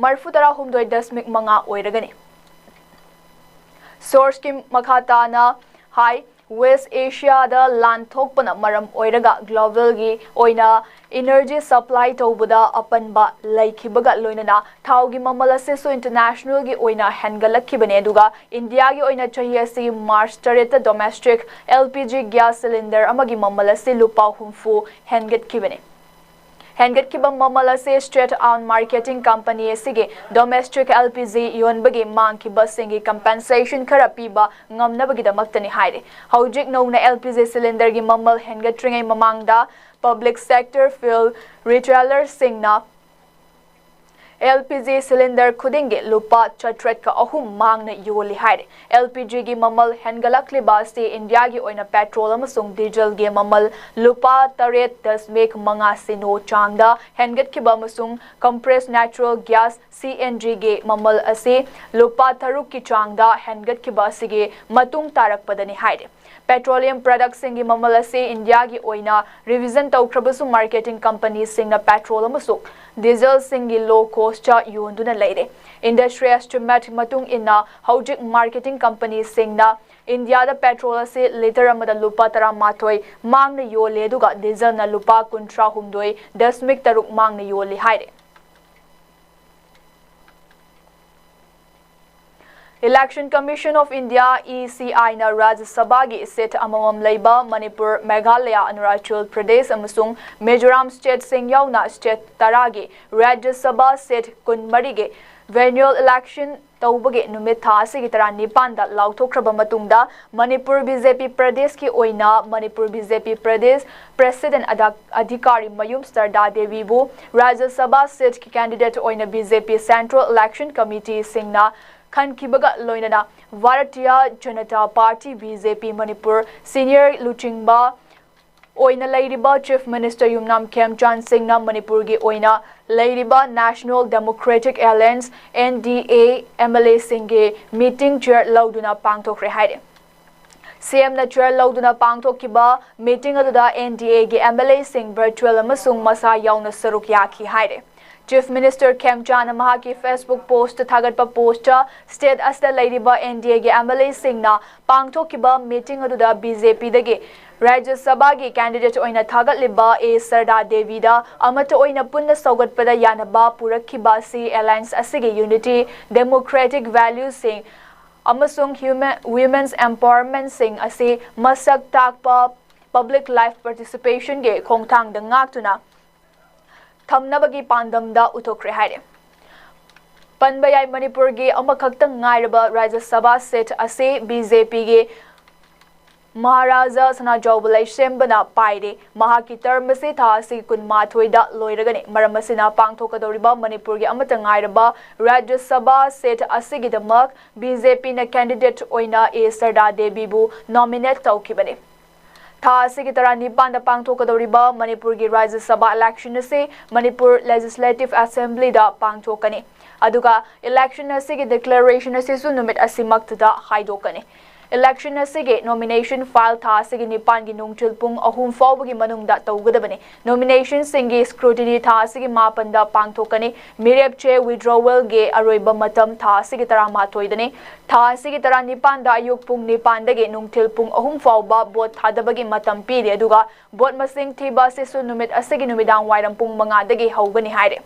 ꯃꯔꯤꯐꯨ ꯇꯔꯥ ꯍꯨꯝꯗꯣꯏ ꯗꯁꯃꯤꯛ ꯃꯉꯥ ꯑꯣꯏꯔꯒꯅꯤ꯫ ꯁꯣꯔꯁꯀꯤ ꯃꯈꯥ ꯇꯥꯅ ꯍꯥꯏ, ꯋꯦꯁ ꯑꯦꯁꯤꯌꯥꯗ ꯂꯥꯟ ꯊꯣꯛꯄꯅ ꯃꯔꯝ ꯑꯣꯏꯔꯒ ꯒ꯭ꯂꯣꯕꯦꯜꯒꯤ ꯑꯣꯏꯅ ꯏꯅꯔꯖꯤ ꯁꯄ꯭ꯂꯥꯏ ꯇꯧꯕꯗ ꯑꯄꯟꯕ ꯂꯩꯈꯤꯕꯒ ꯂꯣꯏꯅꯅ ꯊꯥꯎꯒꯤ ꯃꯃꯜ ꯑꯁꯤꯁꯨ ꯏꯟꯇꯔꯅꯦꯁꯅꯦꯜꯒꯤ ꯑꯣꯏꯅ ꯍꯦꯟꯒꯠꯂꯛꯈꯤꯕꯅꯤ꯫ ꯑꯗꯨꯒ ꯏꯟꯗꯤꯌꯥꯒꯤ ꯑꯣꯏꯅ ꯆꯍꯤ ꯑꯁꯤꯒꯤ ꯃꯥꯔꯆ ꯇꯔꯦꯠꯇ domestic L P G gas cylinder ꯑꯃꯒꯤ ꯃꯃꯜ ꯑꯁꯤ ꯂꯨꯄꯥ ꯍꯨꯝꯐꯨ ꯍꯦꯟꯒꯠꯈꯤꯕꯅꯤ꯫ ꯍꯦꯟꯒꯠꯈꯤꯕ ꯃꯃꯜ ꯑꯁꯤ ꯁ꯭ꯇꯦꯠ ꯑꯣꯟ ꯃꯥꯔꯀꯦꯇꯤꯡ ꯀꯝꯄꯅꯤ ꯑꯁꯤꯒꯤ ꯗꯣꯃꯦꯁꯇꯤꯛ ꯑꯦꯜ ꯄꯤ ꯖꯤ ꯌꯣꯟꯕꯒꯤ ꯃꯥꯡꯈꯤꯕꯁꯤꯡꯒꯤ ꯀꯝꯄꯦꯟꯁꯦꯁꯟ ꯈꯔ ꯄꯤꯕ ꯉꯝꯅꯕꯒꯤꯗꯃꯛꯇꯅꯤ ꯍꯥꯏꯔꯤ꯫ ꯍꯧꯖꯤꯛ ꯅꯧꯅ ꯑꯦꯜ ꯄꯤ ꯖꯤ ꯁꯤꯂꯤꯟꯗꯔꯒꯤ ꯃꯃꯜ ꯍꯦꯟꯒꯠꯇ꯭ꯔꯤꯉꯩ ꯃꯃꯥꯡꯗ ꯄꯕ꯭ꯂꯤꯛ ꯁꯦꯛꯇꯔ ꯐ꯭ꯌꯨꯜ ꯔꯤꯇꯦꯂꯔꯁꯤꯡꯅ ꯑꯦꯜ ꯄꯤ ꯖꯤ ꯁꯤꯂꯤꯟꯗꯔ ꯈꯨꯗꯤꯡꯒꯤ ꯂꯨꯄꯥ ꯆꯥꯇ꯭ꯔꯦꯠꯀ ꯑꯍꯨꯝ ꯃꯥꯡꯅ ꯌꯣꯜꯂꯤ ꯍꯥꯏꯔꯤ꯫ ꯑꯦꯜ ꯄꯤ ꯖꯤꯒꯤ ꯃꯃꯜ ꯍꯦꯟꯒꯠꯂꯛꯂꯤꯕ ꯑꯁꯤ ꯏꯟꯗꯤꯌꯥꯒꯤ ꯑꯣꯏꯅ ꯄꯦꯇ꯭ꯔꯣꯜ ꯑꯃꯁꯨꯡ ꯗꯤꯖꯜꯒꯤ ꯃꯃꯜ ꯂꯨꯄꯥ ꯇꯔꯦꯠ ꯗꯁꯃꯤꯛ ꯃꯉꯥ ꯁꯤꯅꯣ ꯆꯥꯡꯗ ꯍꯦꯟꯒꯠꯈꯤꯕ ꯑꯃꯁꯨꯡ compress natural gas, C N ꯖꯤꯒꯤ ꯃꯃꯜ ꯑꯁꯤ ꯂꯨꯄꯥ ꯇꯔꯨꯛꯀꯤ ꯆꯥꯡꯗ ꯍꯦꯟꯒꯠꯈꯤꯕ ꯑꯁꯤꯒꯤ ꯃꯇꯨꯡ ꯇꯥꯔꯛꯄꯗꯅꯤ ꯍꯥꯏꯔꯤ꯫ ꯄꯦꯇ꯭ꯔꯣꯂꯤꯌꯝ ꯄ꯭ꯔꯗꯛꯁꯤꯡꯒꯤ ꯃꯃꯜ ꯑꯁꯤ ꯏꯟꯗꯤꯌꯥꯒꯤ ꯑꯣꯏꯅ ꯔꯤꯚꯤꯖꯟ ꯇꯧꯈ꯭ꯔꯕꯁꯨ, ꯃꯥꯔꯀꯦꯇꯤꯡ ꯀꯝꯄꯅꯤꯁꯤꯡꯅ ꯄꯦꯇ꯭ꯔꯣꯜ ꯑꯃꯁꯨꯡ ꯗꯤꯖꯜꯁꯤꯡꯒꯤ ꯂꯣ ꯀꯣꯁꯇ ꯌꯣꯟꯗꯨꯅ ꯂꯩꯔꯦ꯫ ꯏꯟꯗꯁꯇ꯭ꯔꯤ ꯑꯦꯁꯇꯤꯃꯦꯠ ꯃꯇꯨꯡ ꯏꯟꯅ, ꯍꯧꯖꯤꯛ ꯃꯥꯔꯀꯦꯇꯤꯡ ꯀꯝꯄꯅꯤꯁꯤꯡꯅ ꯏꯟꯗꯤꯌꯥꯗ ꯄꯦꯇ꯭ꯔꯣꯜ ꯑꯁꯤ ꯂꯤꯇꯔ ꯑꯃꯗ ꯂꯨꯄꯥ ꯇꯔꯥꯃꯥꯊꯣꯏ ꯃꯥꯡꯅ ꯌꯣꯜꯂꯦ, ꯑꯗꯨꯒ ꯗꯤꯖꯜꯅ ꯂꯨꯄꯥ ꯀꯨꯟꯊ꯭ꯔꯥ ꯍꯨꯝꯗꯣꯏ ꯗꯁꯃꯤꯛ ꯇꯔꯨꯛ ꯃꯥꯡꯅ ꯌꯣꯜꯂꯤ ꯍꯥꯏꯔꯦ꯫ Election Commission of India, E C I, ꯅ ꯔꯥꯖ꯭ꯌ ꯁꯚꯥꯒꯤ ꯁꯤꯠ ꯑꯃꯃꯝ ꯂꯩꯕ ꯃꯅꯤꯄꯨꯔ, ꯃꯦꯘꯥꯂꯌꯥ, ꯑꯔꯨꯅꯥꯆꯜ ꯄ꯭ꯔꯗꯦꯁ ꯑꯃꯁꯨꯡ ꯃꯤꯖꯣꯔꯥꯝ ꯁ꯭ꯇꯦꯠꯁꯤꯡ ꯌꯥꯎꯅ ꯁ꯭ꯇꯦꯠ ꯇꯔꯥꯒꯤ ꯔꯥꯖ꯭ꯌ ꯁꯚꯥ ꯁꯤꯠ ꯀꯨꯟꯃꯔꯤꯒꯤ ꯚꯦꯅ꯭ꯌꯨꯑꯦꯜ ꯏꯂꯦꯛꯁꯟ ꯇꯧꯕꯒꯤ ꯅꯨꯃꯤꯠ ꯊꯥ ꯑꯁꯤꯒꯤ ꯇꯔꯥꯅꯤꯄꯥꯟꯗ ꯂꯥꯎꯊꯣꯛꯈ꯭ꯔꯕ ꯃꯇꯨꯡꯗ, ꯃꯅꯤꯄꯨꯔ ꯕꯤ ꯖꯦ ꯄꯤ ꯄ꯭ꯔꯗꯦꯁꯀꯤ ꯑꯣꯏꯅ ꯃꯅꯤꯄꯨꯔ ꯕꯤ ꯖꯦ ꯄꯤ ꯄ꯭ꯔꯗꯦꯁ ꯄ꯭ꯔꯦꯁꯤꯗꯦꯟꯠ ꯑꯗꯥ-, ꯑꯙꯤꯀꯥꯔꯤ ꯃꯌꯨꯝ ꯁꯔꯗꯥ ꯗꯦꯕꯤꯕꯨ ꯔꯥꯖ꯭ꯌ ꯁꯚꯥ ꯁꯤꯠꯀꯤ ꯀꯦꯟꯗꯤꯗꯦꯠ ꯑꯣꯏꯅ ꯕꯤ ꯖꯦ ꯄꯤ ꯁꯦꯟꯇ꯭ꯔꯦꯜ ꯏꯂꯦꯛꯁꯟ ꯀꯃꯤꯇꯤꯁꯤꯡꯅ ꯈꯟꯈꯤꯕꯒ ꯂꯣꯏꯅꯅ Bharatiya Janata party, B J ꯄꯤ ꯃꯅꯤꯄꯨꯔ ꯁꯤꯅꯤꯌꯔ ꯂꯨꯆꯤꯡꯕ ꯑꯣꯏꯅ ꯂꯩꯔꯤꯕ ꯆꯤꯐ ꯃꯤꯅꯤꯁꯇꯔ ꯌꯨꯝꯅꯥꯝ ꯈꯦꯝꯆꯥꯟ ꯁꯤꯡꯅ ꯃꯅꯤꯄꯨꯔꯒꯤ ꯑꯣꯏꯅ ꯂꯩꯔꯤꯕ ꯅꯦꯁꯅꯦꯜ ꯗꯦꯃꯣꯀ꯭ꯔꯦꯇꯤꯛ ꯑꯦꯂꯥꯌꯟꯁ, ꯑꯦꯟ ꯗꯤ ꯑꯦ, ꯑꯦꯝ ꯑꯦꯜ ꯑꯦꯁꯤꯡꯒꯤ ꯃꯤꯇꯤꯡ ꯆꯤꯌꯔ ꯂꯧꯗꯨꯅ ꯄꯥꯡꯊꯣꯛꯈ꯭ꯔꯦ ꯍꯥꯏꯔꯤ꯫ ꯁꯤ ꯑꯦꯝꯅ ꯆꯦꯌꯔ ꯂꯧꯗꯨꯅ ꯄꯥꯡꯊꯣꯛꯈꯤꯕ ꯃꯤꯇꯤꯡ ꯑꯗꯨꯗ ꯑꯦꯟ ꯗꯤ ꯑꯦꯒꯤ ꯑꯦꯝ ꯑꯦꯜ ꯑꯦꯁꯤꯡ ꯚꯔꯆꯨꯋꯦꯜ ꯑꯃꯁꯨꯡ ꯃꯁꯥ ꯌꯥꯎꯅ ꯁꯔꯨꯛ ꯌꯥꯈꯤ ꯍꯥꯏꯔꯦ꯫ ꯆꯤꯐ ꯃꯤꯅꯤꯁꯇꯔ ꯈꯦꯝꯆꯥꯅ ꯃꯍꯥꯛꯀꯤ ꯐꯦꯁꯕꯨꯛ ꯄꯣꯁꯇ ꯊꯥꯒꯠꯄ ꯄꯣꯁꯇ ꯁ꯭ꯇꯦꯠ ꯑꯁꯤꯗ ꯂꯩꯔꯤꯕ ꯑꯦꯟ ꯗꯤ ꯑꯦꯒꯤ ꯑꯦꯝ ꯑꯦꯜ ꯑꯦꯁꯤꯡꯅ ꯄꯥꯡꯊꯣꯛꯈꯤꯕ ꯃꯤꯇꯤꯡ ꯑꯗꯨꯗ ꯕꯤ ꯖꯦ ꯄꯤꯗꯒꯤ ꯔꯥꯖ꯭ꯌ ꯁꯚꯥꯒꯤ ꯀꯦꯟꯗꯤꯗꯦꯠ ꯑꯣꯏꯅ ꯊꯥꯒꯠꯂꯤꯕ ꯑꯦ ꯁꯔꯗꯥ ꯗꯦꯕꯤꯗ ꯑꯃꯠꯇ ꯑꯣꯏꯅ ꯄꯨꯟꯅ ꯁꯧꯒꯠꯄꯗ ꯌꯥꯅꯕ ꯄꯨꯔꯛꯈꯤꯕ ꯑꯁꯤ ꯑꯦꯂꯥꯌꯟꯁ ꯑꯁꯤꯒꯤ ꯌꯨꯅꯤꯇꯤ, ꯗꯦꯃꯣꯀ꯭ꯔꯦꯇꯤꯛ ꯚꯦꯂ꯭ꯌꯨꯁꯤꯡ ꯑꯃꯁꯨꯡ ꯍ꯭ꯌꯨꯃꯦꯟ, ꯋꯤꯃꯦꯟꯁ ꯑꯦꯝꯄꯥꯋꯔꯃꯦꯟꯠꯁꯤꯡ ꯑꯁꯤ ꯃꯁꯛ ꯇꯥꯛꯄ ꯄꯕ꯭ꯂꯤꯛ ꯂꯥꯏꯐ ꯄꯥꯔꯇꯤꯁꯤꯄꯦꯁꯟꯒꯤ ꯈꯣꯡꯊꯥꯡꯗ ꯉꯥꯛꯇꯨꯅ ꯊꯝꯅꯕꯒꯤ ꯄꯥꯟꯗꯝꯗ ꯎꯠꯊꯣꯛꯈ꯭ꯔꯦ ꯍꯥꯏꯔꯦ꯫ ꯄꯟꯕ ꯌꯥꯏ, ꯃꯅꯤꯄꯨꯔꯒꯤ ꯑꯃꯈꯛꯇꯪ ꯉꯥꯏꯔꯕ ꯔꯥꯖ꯭ꯌ ꯁꯚꯥ ꯁꯤꯠ ꯑꯁꯤ ꯕꯤ ꯖꯦ ꯄꯤꯒꯤ ꯃꯍꯥꯔꯥꯖꯥ ꯁꯅꯥꯖꯥꯎꯕ ꯂꯩꯁꯦꯝꯕꯅ ꯄꯥꯏꯔꯦ꯫ ꯃꯍꯥꯛꯀꯤ ꯇꯔꯝ ꯑꯁꯤ ꯊꯥ ꯑꯁꯤꯒꯤ ꯀꯨꯟꯃꯥꯊꯣꯏꯗ ꯂꯣꯏꯔꯒꯅꯤ꯫ ꯃꯔꯝ ꯑꯁꯤꯅ, ꯄꯥꯡꯊꯣꯛꯀꯗꯧꯔꯤꯕ ꯃꯅꯤꯄꯨꯔꯒꯤ ꯑꯃꯠꯇ ꯉꯥꯏꯔꯕ ꯔꯥꯖ꯭ꯌ ꯁꯚꯥ ꯁꯤꯠ ꯑꯁꯤꯒꯤꯗꯃꯛ ꯕꯤ ꯖꯦ ꯄꯤꯅ ꯀꯦꯟꯗꯤꯗꯦꯠ ꯑꯣꯏꯅ ꯑꯦ ꯁꯔꯗꯥ ꯗꯦꯕꯤꯕꯨ ꯅꯣꯃꯤꯅꯦꯠ ꯇꯧꯈꯤꯕꯅꯤ꯫ ꯊꯥ ꯑꯁꯤꯒꯤ ꯇꯔꯥꯅꯤꯄꯥꯟꯗ ꯄꯥꯡꯊꯣꯛꯀꯗꯧꯔꯤꯕ ꯃꯅꯤꯄꯨꯔꯒꯤ ꯔꯥꯖ꯭ꯌ ꯁꯚꯥ ꯏꯂꯦꯛꯁꯟ ꯑꯁꯤ ꯃꯅꯤꯄꯨꯔ ꯂꯦꯖꯤꯁꯂꯦꯇꯤꯚ ꯑꯦꯁꯦꯝꯕ꯭ꯂꯤꯗ ꯄꯥꯡꯊꯣꯛꯀꯅꯤ꯫ ꯑꯗꯨꯒ ꯏꯂꯦꯛꯁꯟ ꯑꯁꯤꯒꯤ ꯗꯤꯀ꯭ꯂꯦꯔꯦꯁꯟ ꯑꯁꯤꯁꯨ ꯅꯨꯃꯤꯠ ꯑꯁꯤꯃꯛꯇꯗ ꯍꯥꯏꯗꯣꯛꯀꯅꯤ꯫ ꯏꯂꯦꯛꯁꯟ ꯑꯁꯤꯒꯤ ꯅꯣꯃꯤꯅꯦꯁꯟ ꯐꯥꯏꯜ ꯊꯥ ꯑꯁꯤꯒꯤ ꯅꯤꯄꯥꯟꯒꯤ ꯅꯨꯡꯊꯤꯜ ꯄꯨꯡ ꯑꯍꯨꯝ ꯐꯥꯎꯕꯒꯤ ꯃꯅꯨꯡꯗ ꯇꯧꯒꯗꯕꯅꯤ꯫ ꯅꯣꯃꯤꯅꯦꯁꯟꯁꯤꯡꯒꯤ ꯁ꯭ꯀ꯭ꯔꯨꯇꯤꯅꯤ ꯊꯥ ꯑꯁꯤꯒꯤ ꯃꯥꯄꯟꯗ ꯄꯥꯡꯊꯣꯛꯀꯅꯤ꯫ ꯃꯤꯔꯦꯞ ꯆꯦ ꯋꯤꯗ꯭ꯔꯣꯋꯦꯜꯒꯤ ꯑꯔꯣꯏꯕ ꯃꯇꯝ ꯊꯥ ꯑꯁꯤꯒꯤ ꯇꯔꯥꯃꯥꯊꯣꯏꯗꯅꯤ꯫ ꯊꯥ ꯑꯁꯤꯒꯤ ꯇꯔꯥꯅꯤꯄꯥꯟꯗ ꯑꯌꯨꯛ ꯄꯨꯡ ꯅꯤꯄꯥꯟꯗꯒꯤ ꯅꯨꯡꯊꯤꯜ ꯄꯨꯡ ꯑꯍꯨꯝ ꯐꯥꯎꯕ ꯚꯣꯠ ꯊꯥꯗꯕꯒꯤ ꯃꯇꯝ ꯄꯤꯔꯤ꯫ ꯑꯗꯨꯒ ꯚꯣꯠ ꯃꯁꯤꯡ ꯊꯤꯕ ꯑꯁꯤꯁꯨ ꯅꯨꯃꯤꯠ ꯑꯁꯤꯒꯤ ꯅꯨꯃꯤꯗꯥꯡ ꯋꯥꯏꯔꯝ ꯄꯨꯡ ꯃꯉꯥꯗꯒꯤ ꯍꯧꯒꯅꯤ ꯍꯥꯏꯔꯦ꯫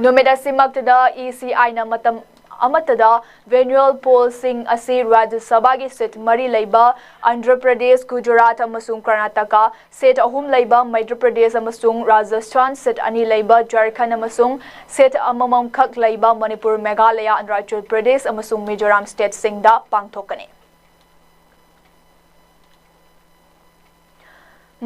ꯅꯨꯃꯤꯠ ꯑꯁꯤꯃꯛꯇꯗ ꯏ ꯁꯤ ꯑꯥꯏꯅ ꯃꯇꯝ ꯑꯃꯠꯇꯗ ꯚꯦꯅ꯭ꯌꯨꯑꯦꯜ ꯄꯣꯜꯁꯤꯡ ꯑꯁꯤ ꯔꯥꯖ꯭ꯌ ꯁꯚꯥꯒꯤ ꯁꯤꯠ ꯃꯔꯤ ꯂꯩꯕ ꯑꯟꯙ꯭ꯔ ꯄ꯭ꯔꯗꯦꯁ, ꯒꯨꯖꯔꯥꯠ ꯑꯃꯁꯨꯡ ꯀꯔꯅꯥꯇꯀꯥ, ꯁꯤꯠ ꯑꯍꯨꯝ ꯂꯩꯕ ꯃꯩꯙ꯭ꯌ ꯄ꯭ꯔꯗꯦꯁ ꯑꯃꯁꯨꯡ ꯔꯥꯖꯁꯊꯥꯟ, ꯁꯤꯠ ꯑꯅꯤ ꯂꯩꯕ ꯖꯔꯈꯟ ꯑꯃꯁꯨꯡ ꯁꯤꯠ ꯑꯃꯃꯝꯈꯛ ꯂꯩꯕ ꯃꯅꯤꯄꯨꯔ, ꯃꯦꯘꯥꯂꯌꯥ, ꯑꯔꯨꯅꯥꯆꯜ ꯄ꯭ꯔꯗꯦꯁ ꯑꯃꯁꯨꯡ ꯃꯤꯖꯣꯔꯥꯝ ꯁ꯭ꯇꯦꯠꯁꯤꯡꯗ ꯄꯥꯡꯊꯣꯛꯀꯅꯤ꯫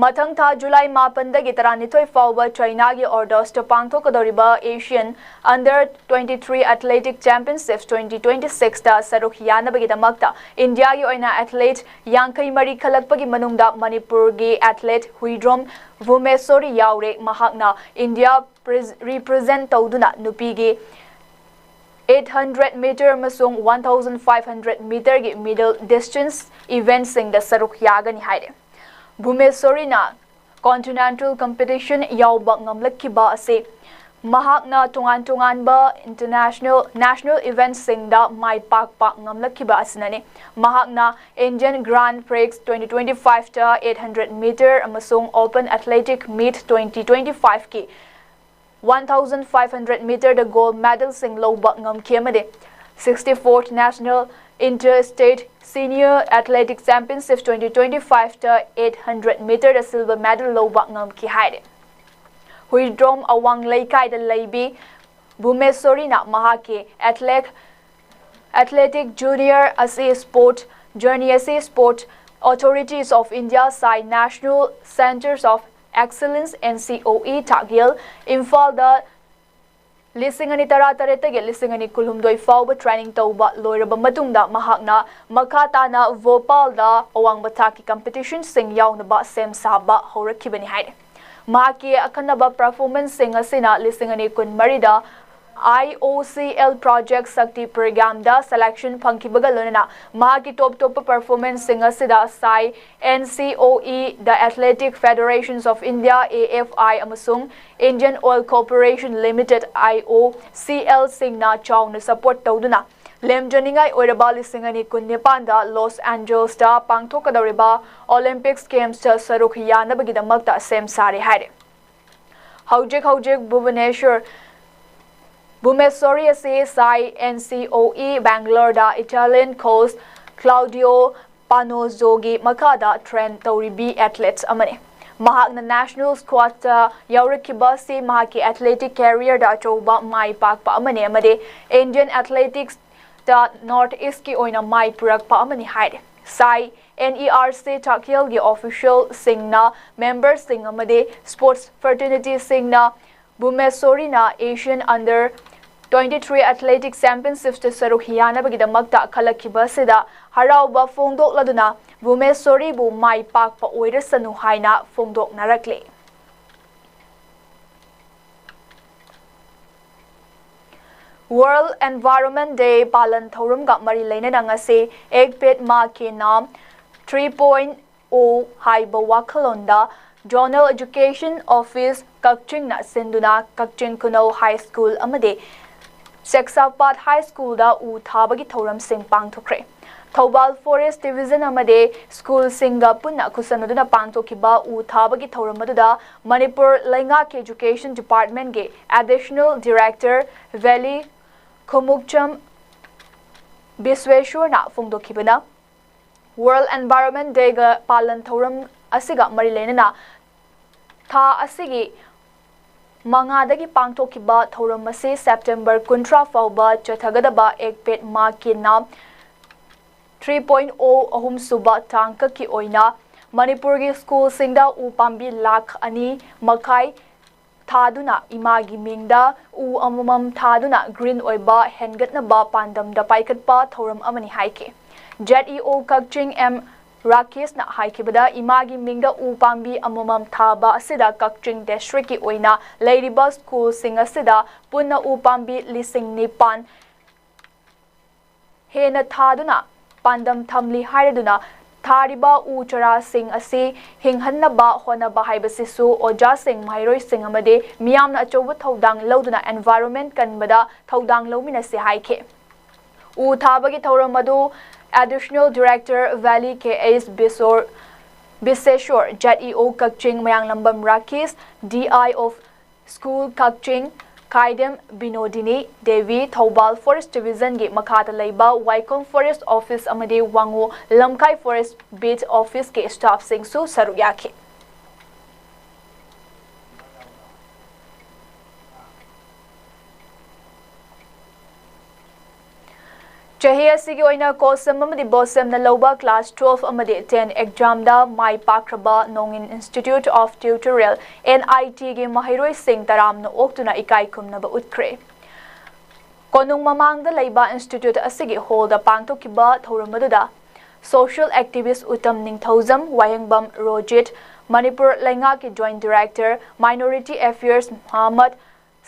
ꯃꯊꯪ ꯊꯥ ꯖꯨꯂꯥꯏ ꯃꯥꯄꯟꯗꯒꯤ ꯇꯔꯥꯅꯤꯊꯣꯏ ꯐꯥꯎꯕ ꯆꯥꯏꯅꯥꯒꯤ ꯑꯣꯔꯗꯣꯁꯇ ꯄꯥꯡꯊꯣꯛꯀꯗꯧꯔꯤꯕ Asian under twenty three athletic championship twenty twenty ꯁꯤꯛꯁꯇ ꯁꯔꯨꯛ ꯌꯥꯅꯕꯒꯤꯗꯃꯛꯇ ꯏꯟꯗꯤꯌꯥꯒꯤ ꯑꯣꯏꯅ ꯑꯦꯊꯂꯦꯠ ꯌꯥꯡꯈꯩ ꯃꯔꯤ ꯈꯜꯂꯛꯄꯒꯤ ꯃꯅꯨꯡꯗ ꯃꯅꯤꯄꯨꯔꯒꯤ ꯑꯦꯊꯂꯦꯠ ꯍꯨꯏꯗ꯭ꯔꯣꯝ ꯚꯨꯃꯦꯁꯣꯔꯤ ꯌꯥꯎꯔꯦ꯫ ꯃꯍꯥꯛꯅ ꯏꯟꯗꯤꯌꯥ ꯔꯤꯄ꯭ꯔꯖꯦꯟ ꯇꯧꯗꯨꯅ ꯅꯨꯄꯤꯒꯤ ꯑꯩꯠ ꯍꯟꯗ꯭ꯔꯦꯠ ꯃꯤꯇꯔ ꯑꯃꯁꯨꯡ ꯋꯥꯟ ꯊꯥꯎꯖꯟ ꯐꯥꯏꯚ ꯍꯟꯗ꯭ꯔꯦꯠ ꯃꯤꯇꯔꯒꯤ ꯃꯤꯗꯜ ꯗꯤꯁꯇꯦꯟꯁ ꯏꯚꯦꯟꯠꯁꯤꯡꯗ ꯁꯔꯨꯛ ꯌꯥꯒꯅꯤ ꯍꯥꯏꯔꯦ꯫ ꯚꯨꯕꯅꯦꯁ꯭ꯋꯔꯤꯅ ꯀꯣꯟꯇꯤꯅꯦꯟꯇꯜ ꯀꯝꯄꯤꯇꯤꯁꯟ ꯌꯥꯎꯕ ꯉꯝꯂꯛꯈꯤꯕ ꯑꯁꯤ ꯃꯍꯥꯛꯅ ꯇꯣꯉꯥꯟ ꯇꯣꯉꯥꯟꯕ ꯏꯟꯇꯔꯅꯦꯁꯅꯦꯜ, ꯅꯦꯁꯅꯦꯜ ꯏꯚꯦꯟꯠꯁꯤꯡꯗ ꯃꯥꯏ ꯄꯥꯛꯄ ꯉꯝꯂꯛꯈꯤꯕ ꯑꯁꯤꯅꯅꯤ꯫ ꯃꯍꯥꯛꯅ Indian Grand Prix twenty twenty-five ꯇ eight hundred meter ꯑꯃꯁꯨꯡ Open Athletic Meet twenty twenty-five ꯀꯤ one thousand five hundred meter ꯗ ꯒꯣꯜꯗ ꯃꯦꯗꯜꯁꯤꯡ ꯂꯧꯕ ꯉꯝꯈꯤ ꯑꯃꯗꯤ sixty-fourth National Interstate Senior Athletic Championship twenty twenty-five ꯇ eight hundred meter ꯗ silver medal ꯂꯧꯕ ꯉꯝꯈꯤ ꯍꯥꯏꯔꯦ꯫ ꯍꯨꯏꯗ꯭ꯔꯣꯝ ꯑꯋꯥꯡ ꯂꯩꯀꯥꯏꯗ ꯂꯩꯕꯤ ꯚꯨꯕꯅꯦꯁ꯭ꯋꯔꯤꯅ ꯃꯍꯥꯛꯀꯤ ꯑꯦꯊꯂꯦꯠ ꯑꯦꯊꯂꯦꯇꯤꯛ ꯖꯔꯅꯤ ꯑꯁꯤ ꯁ꯭ꯄꯣꯔꯠ, ꯖꯔꯅꯤ ꯑꯁꯤ Sport Authorities of India, SAI, National Centres of Excellence, N C O E, ꯇꯥꯛꯌꯦꯜ, ꯏꯝꯐꯥꯜꯗ ꯂꯤꯁꯤꯡ ꯑꯅꯤ ꯇꯔꯥ ꯇꯔꯦꯠꯇꯒꯤ ꯂꯤꯁꯤꯡ ꯑꯅꯤ ꯀꯨꯟꯍꯨꯝꯗꯣꯏ ꯐꯥꯎꯕ ꯇ꯭ꯔꯦꯅꯤꯡ ꯇꯧꯕ ꯂꯣꯏꯔꯕ ꯃꯇꯨꯡꯗ ꯃꯍꯥꯛꯅ ꯃꯈꯥ ꯇꯥꯅ ꯚꯣꯄꯥꯜꯗ ꯑꯋꯥꯡꯕ ꯊꯥꯛꯀꯤ ꯀꯝꯄꯤꯇꯤꯁꯟꯁꯤꯡ ꯌꯥꯎꯅꯕ ꯁꯦꯝ ꯁꯥꯕ ꯍꯧꯔꯛꯈꯤꯕꯅꯤ ꯍꯥꯏꯔꯤ꯫ ꯃꯍꯥꯛꯀꯤ ꯑꯈꯟꯅꯕ ꯄꯔꯐꯣꯔꯃꯦꯟꯁꯁꯤꯡ ꯑꯁꯤꯅ ꯂꯤꯁꯤꯡ ꯑꯅꯤ ꯀꯨꯟꯃꯔꯤꯗ I O C L Project Shakti Programꯗ ꯁꯦꯂꯦꯛꯁꯟ ꯐꯪꯈꯤꯕꯒ ꯂꯣꯏꯅꯅ ꯃꯍꯥꯛꯀꯤ ꯇꯣꯞ ꯇꯣꯞꯄ ꯄꯔꯐꯣꯔꯃꯦꯟꯁꯁꯤꯡ ꯑꯁꯤꯗ SAI, N C O E, The Athletic Federations of India, A F I, ꯑꯃꯁꯨꯡ Indian Oil Corporation Limited, I O C L, ꯁꯤꯡꯅ ꯆꯥꯎꯅ ꯁꯄꯣꯔꯠ ꯇꯧꯗꯨꯅ ꯂꯦꯝꯖꯅꯤꯡꯉꯥꯏ ꯑꯣꯏꯔꯕ ꯂꯤꯁꯤꯡ ꯑꯅꯤ ꯀꯨꯟꯅꯤꯄꯥꯟꯗ ꯂꯣꯁ ꯑꯦꯟꯖꯦꯜꯁꯇ ꯄꯥꯡꯊꯣꯛꯀꯗꯧꯔꯤꯕ ꯑꯣꯂꯤꯝꯄꯤꯛꯁ ꯒꯦꯝꯁꯇ ꯁꯔꯨꯛ ꯌꯥꯅꯕꯒꯤꯗꯃꯛꯇ ꯁꯦꯝ ꯁꯥꯔꯦ ꯍꯥꯏꯔꯦ꯫ ꯍꯧꯖꯤꯛ ꯍꯧꯖꯤꯛ ꯚꯨꯕꯅꯦꯁ꯭ꯋꯔ, ꯚꯨꯕꯅꯦꯁ꯭ꯋꯔꯤ ꯑꯁꯤ SAI N C O E ꯕꯦꯡꯒꯂꯣꯔꯗ Italian coach Claudio Panozzoꯒꯤ ꯃꯈꯥꯗ ꯇ꯭ꯔꯦꯟ ꯇꯧꯔꯤꯕꯤ ꯑꯦꯊꯂꯦꯠ ꯑꯃꯅꯤ꯫ ꯃꯍꯥꯛꯅ ꯅꯦꯁꯅꯦꯜ ꯁ꯭ꯀ꯭ꯋꯥꯗꯇ ꯌꯥꯎꯔꯛꯈꯤꯕ ꯑꯁꯤ ꯃꯍꯥꯛꯀꯤ ꯑꯦꯊꯂꯦꯇꯤꯛ ꯀꯦꯔꯤꯌꯔꯗ ꯑꯆꯧꯕ ꯃꯥꯏ ꯄꯥꯛꯄ ꯑꯃꯅꯤ ꯑꯃꯗꯤ ꯏꯟꯗꯤꯌꯟ ꯑꯦꯊꯂꯦꯇꯤꯛꯁꯇ ꯅꯣꯔꯠ ꯏꯁ꯭ꯠꯀꯤ ꯑꯣꯏꯅ ꯃꯥꯏ ꯄꯨꯔꯛꯄ ꯑꯃꯅꯤ ꯍꯥꯏꯔꯤ꯫ SAI N E R C ꯇꯥꯛꯌꯦꯜꯒꯤ ꯑꯣꯐꯤꯁꯤꯌꯦꯜꯁꯤꯡꯅ, ꯃꯦꯝꯕꯔꯁꯤꯡ ꯑꯃꯗꯤ ꯁ꯭ꯄꯣꯔꯠꯁ ꯐ꯭ꯔꯦꯇꯔꯅꯤꯇꯤꯁꯤꯡꯅ ꯚꯨꯕꯅꯦꯁ꯭ꯋꯔꯤꯅ Asian Under twenty-three Athletic Championshipꯇ ꯁꯔꯨꯛ ꯌꯥꯅꯕꯒꯤꯗꯃꯛꯇ ꯈꯜꯂꯛꯈꯤꯕ ꯑꯁꯤꯗ ꯍꯔꯥꯎꯕ ꯐꯣꯡꯗꯣꯛꯂꯗꯨꯅ ꯚꯨꯕꯅꯦꯁ꯭ꯋꯔꯤꯕꯨ ꯃꯥꯏ ꯄꯥꯛꯄ ꯑꯣꯏꯔꯁꯅꯨ ꯍꯥꯏꯅ ꯐꯣꯡꯗꯣꯛꯅꯔꯛꯂꯤ꯫ World Environment Day ꯄꯥꯂꯟ ꯊꯧꯔꯝꯒ ꯃꯔꯤ ꯂꯩꯅꯅ ꯉꯁꯤ ꯑꯦꯛ ꯄꯦꯗ ꯃꯥ ꯀꯦ ꯅꯥꯝ ꯊ꯭ꯔꯤ ꯄꯣꯏꯟ ꯑꯣ ꯍꯥꯏꯕ ꯋꯥꯈꯜꯂꯣꯟꯗ Zonal Education Office ꯀꯛꯆꯤꯡꯅ ꯁꯤꯟꯗꯨꯅ ꯀꯛꯆꯤꯡ ꯈꯨꯅꯧ ꯍꯥꯏ ꯁ꯭ꯀꯨꯜ ꯑꯃꯗꯤ ꯁꯦꯛꯁꯥꯄꯥꯠ ꯍꯥꯏ ꯁ꯭ꯀꯨꯜꯗ ꯎ ꯊꯥꯕꯒꯤ ꯊꯧꯔꯝꯁꯤꯡ ꯄꯥꯡꯊꯣꯛꯈ꯭ꯔꯦ꯫ ꯊꯧꯕꯥꯜ ꯐꯣꯔꯦꯁ ꯗꯤꯕꯤꯖꯟ ꯑꯃꯗꯤ ꯁ꯭ꯀꯨꯜꯁꯤꯡꯒ ꯄꯨꯟꯅ ꯈꯨꯠꯁꯝꯅꯗꯨꯅ ꯄꯥꯡꯊꯣꯛꯈꯤꯕ ꯎ ꯊꯥꯕꯒꯤ ꯊꯧꯔꯝ ꯑꯗꯨꯗ ꯃꯅꯤꯄꯨꯔ ꯂꯩꯉꯥꯛꯀꯤ Education Department ꯀꯤ Additional Director Valley Khumukcham ꯕꯤꯁ꯭ꯋꯦꯁꯣꯔꯅ ꯐꯣꯡꯗꯣꯛꯈꯤꯕꯅ, World Environment Day ꯒ ꯄꯥꯂꯟ ꯊꯧꯔꯝ ꯑꯁꯤꯒ ꯃꯔꯤ ꯂꯩꯅꯅ ꯊꯥ ꯑꯁꯤꯒꯤ ꯃꯉꯥꯗꯒꯤ ꯄꯥꯡꯊꯣꯛꯈꯤꯕ ꯊꯧꯔꯝ ꯑꯁꯤ ꯁꯦꯞꯇꯦꯝꯕꯔ ꯀꯨꯟꯊ꯭ꯔꯥ ꯐꯥꯎꯕ ꯆꯠꯊꯒꯗꯕ ꯑꯦꯛ ꯄꯦꯗ ꯃꯥ ꯀꯦ ꯅꯥꯝ ꯊ꯭ꯔꯤ ꯄꯣꯏꯟ ꯑꯣ ꯑꯍꯨꯝꯁꯨꯕ ꯇꯥꯡꯀꯛꯀꯤ ꯑꯣꯏꯅ ꯃꯅꯤꯄꯨꯔꯒꯤ ꯁ꯭ꯀꯨꯜꯁꯤꯡꯗ ꯎ ꯄꯥꯝꯕꯤ ꯂꯥꯈ ꯑꯅꯤ ꯃꯈꯥꯏ ꯊꯥꯗꯨꯅ ꯏꯃꯥꯒꯤ ꯃꯤꯡꯗ ꯎ ꯑꯃꯃꯝ ꯊꯥꯗꯨꯅ ꯒ꯭ꯔꯤꯟ ꯑꯣꯏꯕ ꯍꯦꯟꯒꯠꯅꯕ ꯄꯥꯟꯗꯝꯗ ꯄꯥꯏꯈꯠꯄ ꯊꯧꯔꯝ ꯑꯃꯅꯤ ꯍꯥꯏꯈꯤ꯫ ꯖꯦꯗ ꯏ ꯑꯣ ꯀꯛꯆꯤꯡ ꯑꯦꯝ ꯔꯥꯀꯦꯁꯅ ꯍꯥꯏꯈꯤꯕꯗ, ꯏꯃꯥꯒꯤ ꯃꯤꯡꯗ ꯎ ꯄꯥꯝꯕꯤ ꯑꯃꯃꯝ ꯊꯥꯕ ꯑꯁꯤꯗ ꯀꯛꯆꯤꯡ ꯗꯤꯁꯇ꯭ꯔꯤꯛꯀꯤ ꯑꯣꯏꯅ ꯂꯩꯔꯤꯕ ꯁ꯭ꯀꯨꯜꯁꯤꯡ ꯑꯁꯤꯗ ꯄꯨꯟꯅ ꯎ ꯄꯥꯝꯕꯤ ꯂꯤꯁꯤꯡ ꯅꯤꯄꯥꯟ ꯍꯦꯟꯅ ꯊꯥꯗꯨꯅ ꯄꯥꯟꯗꯝ ꯊꯝꯂꯤ ꯍꯥꯏꯔꯗꯨꯅ, ꯊꯥꯔꯤꯕ ꯎ ꯆꯥꯔꯥꯁꯤꯡ ꯑꯁꯤ ꯍꯤꯡꯍꯟꯅꯕ ꯍꯣꯠꯅꯕ ꯍꯥꯏꯕꯁꯤꯁꯨ ꯑꯣꯖꯥꯁꯤꯡ, ꯃꯍꯩꯔꯣꯏꯁꯤꯡ ꯑꯃꯗꯤ ꯃꯤꯌꯥꯝꯅ ꯑꯆꯧꯕ ꯊꯧꯗꯥꯡ ꯂꯧꯗꯨꯅ environment ꯀꯟꯕꯗ ꯊꯧꯗꯥꯡ ꯂꯧꯃꯤꯟꯅꯁꯤ ꯍꯥꯏꯈꯤ꯫ ꯎ ꯊꯥꯕꯒꯤ ꯊꯧꯔꯝ ꯑꯗꯨ Additional Director Valley K H Bishor, Bisheshor, Z E O ꯀꯛꯆꯤꯡ Mayanglambam Rakesh, D I of school ꯀꯛꯆꯤꯡ, ꯈꯥꯏꯗꯦꯝ ꯕꯤꯅꯣꯗꯤꯅꯤ ꯗꯦꯕꯤ, ꯊꯧꯕꯥꯜ ꯐꯣꯔꯦꯁ ꯗꯤꯕꯤꯖꯟꯒꯤ ꯃꯈꯥꯗ ꯂꯩꯕ ꯋꯥꯏꯈꯣꯝ ꯐꯣꯔꯦꯁ ꯑꯣꯐꯤꯁ ꯑꯃꯗꯤ ꯋꯥꯉꯨ ꯂꯝꯈꯥꯏ ꯐꯣꯔꯦꯁ ꯕꯤꯠ ꯑꯣꯐꯤꯁꯀꯤ ꯁ꯭ꯇꯥꯐꯁꯤꯡꯁꯨ ꯁꯔꯨꯛ ꯌꯥꯈꯤ꯫ ꯆꯍꯤ ꯑꯁꯤꯒꯤ ꯑꯣꯏꯅ ꯀꯣꯁꯝ ꯑꯃꯗꯤ ꯕꯣꯁꯝꯅ ꯂꯧꯕ class twelve ꯑꯃꯗꯤ ten examꯗ my ꯄꯥꯛꯈ꯭ꯔꯕ ꯅꯣꯡꯏꯟ Institute of Tutorial, N I T ꯒꯤ ꯃꯍꯩꯔꯣꯏꯁꯤꯡ ꯇꯔꯥꯝꯅ ꯑꯣꯛꯇꯨꯅ ꯏꯀꯥꯏ ꯈꯨꯝꯅꯕ ꯎꯠꯈ꯭ꯔꯦ꯫ ꯀꯣꯅꯨꯡ ꯃꯃꯥꯡꯗ ꯂꯩꯕ institute ꯑꯁꯤꯒꯤ ꯍꯣꯜꯗ ꯄꯥꯡꯊꯣꯛꯈꯤꯕ ꯊꯧꯔꯝ ꯑꯗꯨꯗ social activist ꯎꯇꯝ ꯅꯤꯡꯊꯧꯖꯝ, ꯋꯥꯍꯦꯡꯕꯝ ꯔꯣꯖꯤꯠ, ꯃꯅꯤꯄꯨꯔ ꯂꯩꯉꯥꯛꯀꯤ Joint Director, Minority Affairs ꯃꯍꯃꯗ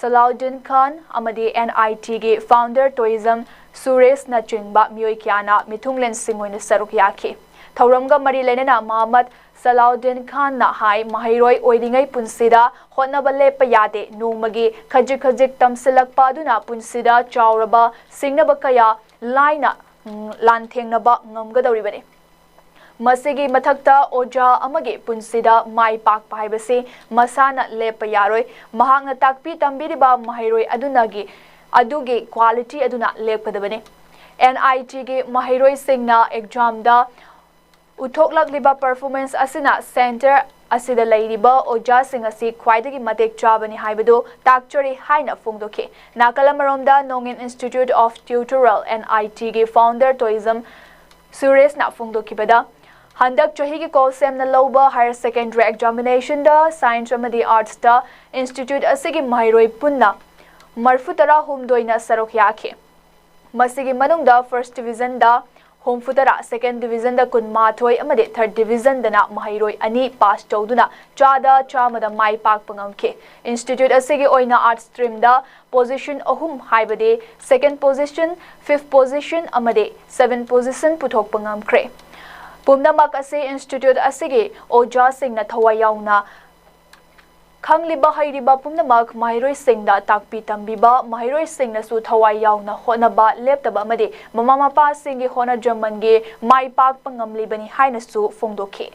ꯁꯂꯥꯎꯗꯤꯟ ꯈꯥꯟ ꯑꯃꯗꯤ ꯑꯦꯟ ꯑꯥꯏ ꯇꯤꯒꯤ ꯐꯥꯎꯟꯗꯔ ꯇꯣꯏꯖꯝ ꯁꯨꯔꯦꯁꯅꯆꯤꯡꯕ ꯃꯤꯑꯣꯏ ꯀꯌꯥꯅ ꯃꯤꯊꯨꯡꯂꯦꯟꯁꯤꯡ ꯑꯣꯏꯅ ꯁꯔꯨꯛ ꯌꯥꯈꯤ꯫ ꯊꯧꯔꯝꯒ ꯃꯔꯤ ꯂꯩꯅꯅ ꯃꯍꯃꯗ ꯁꯂꯥꯎꯗꯤꯟ ꯈꯥꯟꯅ ꯍꯥꯏ, ꯃꯍꯩꯔꯣꯏ ꯑꯣꯏꯔꯤꯉꯩ ꯄꯨꯟꯁꯤꯗ ꯍꯣꯠꯅꯕ ꯂꯦꯞꯄ ꯌꯥꯗꯦ꯫ ꯅꯣꯡꯃꯒꯤ ꯈꯖꯤꯛ ꯈꯖꯤꯛ ꯇꯝꯁꯤꯜꯂꯛꯄ ꯑꯗꯨꯅ ꯄꯨꯟꯁꯤꯗ ꯆꯥꯎꯔꯕ ꯁꯤꯡꯅꯕ ꯀꯌꯥ ꯂꯥꯏꯅ, ꯎꯝ, ꯂꯥꯟꯊꯦꯡꯅꯕ ꯉꯝꯒꯗꯧꯔꯤꯕꯅꯤ꯫ ꯃꯁꯤꯒꯤ ꯃꯊꯛꯇ ꯑꯣꯖꯥ ꯑꯃꯒꯤ ꯄꯨꯟꯁꯤꯗ ꯃꯥꯏ ꯄꯥꯛꯄ ꯍꯥꯏꯕꯁꯤ ꯃꯁꯥꯅ ꯂꯦꯞꯄ ꯌꯥꯔꯣꯏ꯫ ꯃꯍꯥꯛꯅ ꯇꯥꯛꯄꯤ ꯇꯝꯕꯤꯔꯤꯕ ꯃꯍꯩꯔꯣꯏ ꯑꯗꯨꯅꯒꯤ, ꯑꯗꯨꯒꯤ quality ꯑꯗꯨꯅ ꯂꯦꯞꯀꯗꯕꯅꯤ꯫ ꯑꯦꯟ ꯑꯥꯏ ꯇꯤꯒꯤ ꯃꯍꯩꯔꯣꯏꯁꯤꯡꯅ examꯗ ꯎꯠꯊꯣꯛꯂꯛꯂꯤꯕ performance ꯑꯁꯤꯅ center ꯑꯁꯤꯗ ꯂꯩꯔꯤꯕ ꯑꯣꯖꯥꯁꯤꯡ ꯑꯁꯤ ꯈ꯭ꯋꯥꯏꯗꯒꯤ ꯃꯇꯤꯛ ꯆꯥꯕꯅꯤ ꯍꯥꯏꯕꯗꯨ ꯇꯥꯛꯆꯔꯤ ꯍꯥꯏꯅ ꯐꯣꯡꯗꯣꯛꯈꯤ꯫ ꯅꯥꯀꯜ ꯑꯃꯔꯣꯝꯗ ꯅꯣꯡꯏꯟ Institute of Tutorial, ꯑꯦꯟ ꯑꯥꯏ ꯇꯤꯒꯤ ꯐꯥꯎꯟꯗꯔ ꯇꯣꯏꯖꯝ ꯁꯨꯔꯦꯁꯅ ꯐꯣꯡꯗꯣꯛꯈꯤꯕꯗ, ꯍꯟꯗꯛ ꯆꯍꯤꯒꯤ ꯀꯣꯜꯁꯦꯝꯅ ꯂꯧꯕ higher secondary examinationꯗ science ꯑꯃꯗꯤ artsꯇ institute ꯑꯁꯤꯒꯤ ꯃꯍꯩꯔꯣꯏ ꯄꯨꯟꯅ ꯃꯔꯤꯐꯨ ꯇꯔꯥ ꯍꯨꯝꯗꯣꯏꯅ ꯁꯔꯨꯛ ꯌꯥꯈꯤ꯫ ꯃꯁꯤꯒꯤ ꯃꯅꯨꯡꯗ first divisionꯗ ꯍꯨꯝꯐꯨ ꯇꯔꯥ, second divisionꯗ ꯀꯨꯟꯃꯥꯊꯣꯏ ꯑꯃꯗꯤ third divisionꯗꯅ ꯃꯍꯩꯔꯣꯏ ꯑꯅꯤ pass ꯇꯧꯗꯨꯅ ꯆꯥꯗ ꯆꯥꯝꯃꯗ ꯃꯥꯏ ꯄꯥꯛꯄ ꯉꯝꯈꯤ꯫ Institute ꯑꯁꯤꯒꯤ ꯑꯣꯏꯅ arts streamꯗ position ꯑꯍꯨꯝ, ꯍꯥꯏꯕꯗꯤ second position, fifth position ꯑꯃꯗꯤ seventh position ꯄꯨꯊꯣꯛꯄ ꯉꯝꯈ꯭ꯔꯦ꯫ ꯄꯨꯝꯅꯃꯛ ꯑꯁꯤ institute ꯑꯁꯤꯒꯤ ꯑꯣꯖꯥꯁꯤꯡꯅ ꯊꯋꯥꯏ ꯌꯥꯎꯅ ꯈꯪꯂꯤꯕ ꯍꯩꯔꯤꯕ ꯄꯨꯝꯅꯃꯛ ꯃꯍꯩꯔꯣꯏꯁꯤꯡꯗ ꯇꯥꯛꯄꯤ ꯇꯝꯕꯤꯕ, ꯃꯍꯩꯔꯣꯏꯁꯤꯡꯅꯁꯨ ꯊꯋꯥꯏ ꯌꯥꯎꯅ ꯍꯣꯠꯅꯕ ꯂꯦꯞꯇꯕ ꯑꯃꯗꯤ ꯃꯃꯥ ꯃꯄꯥꯁꯤꯡꯒꯤ ꯍꯣꯠꯅꯖꯃꯟꯒꯤ ꯃꯥꯏ ꯄꯥꯛꯄ ꯉꯝꯂꯤꯕꯅꯤ ꯍꯥꯏꯅꯁꯨ ꯐꯣꯡꯗꯣꯛꯈꯤ꯫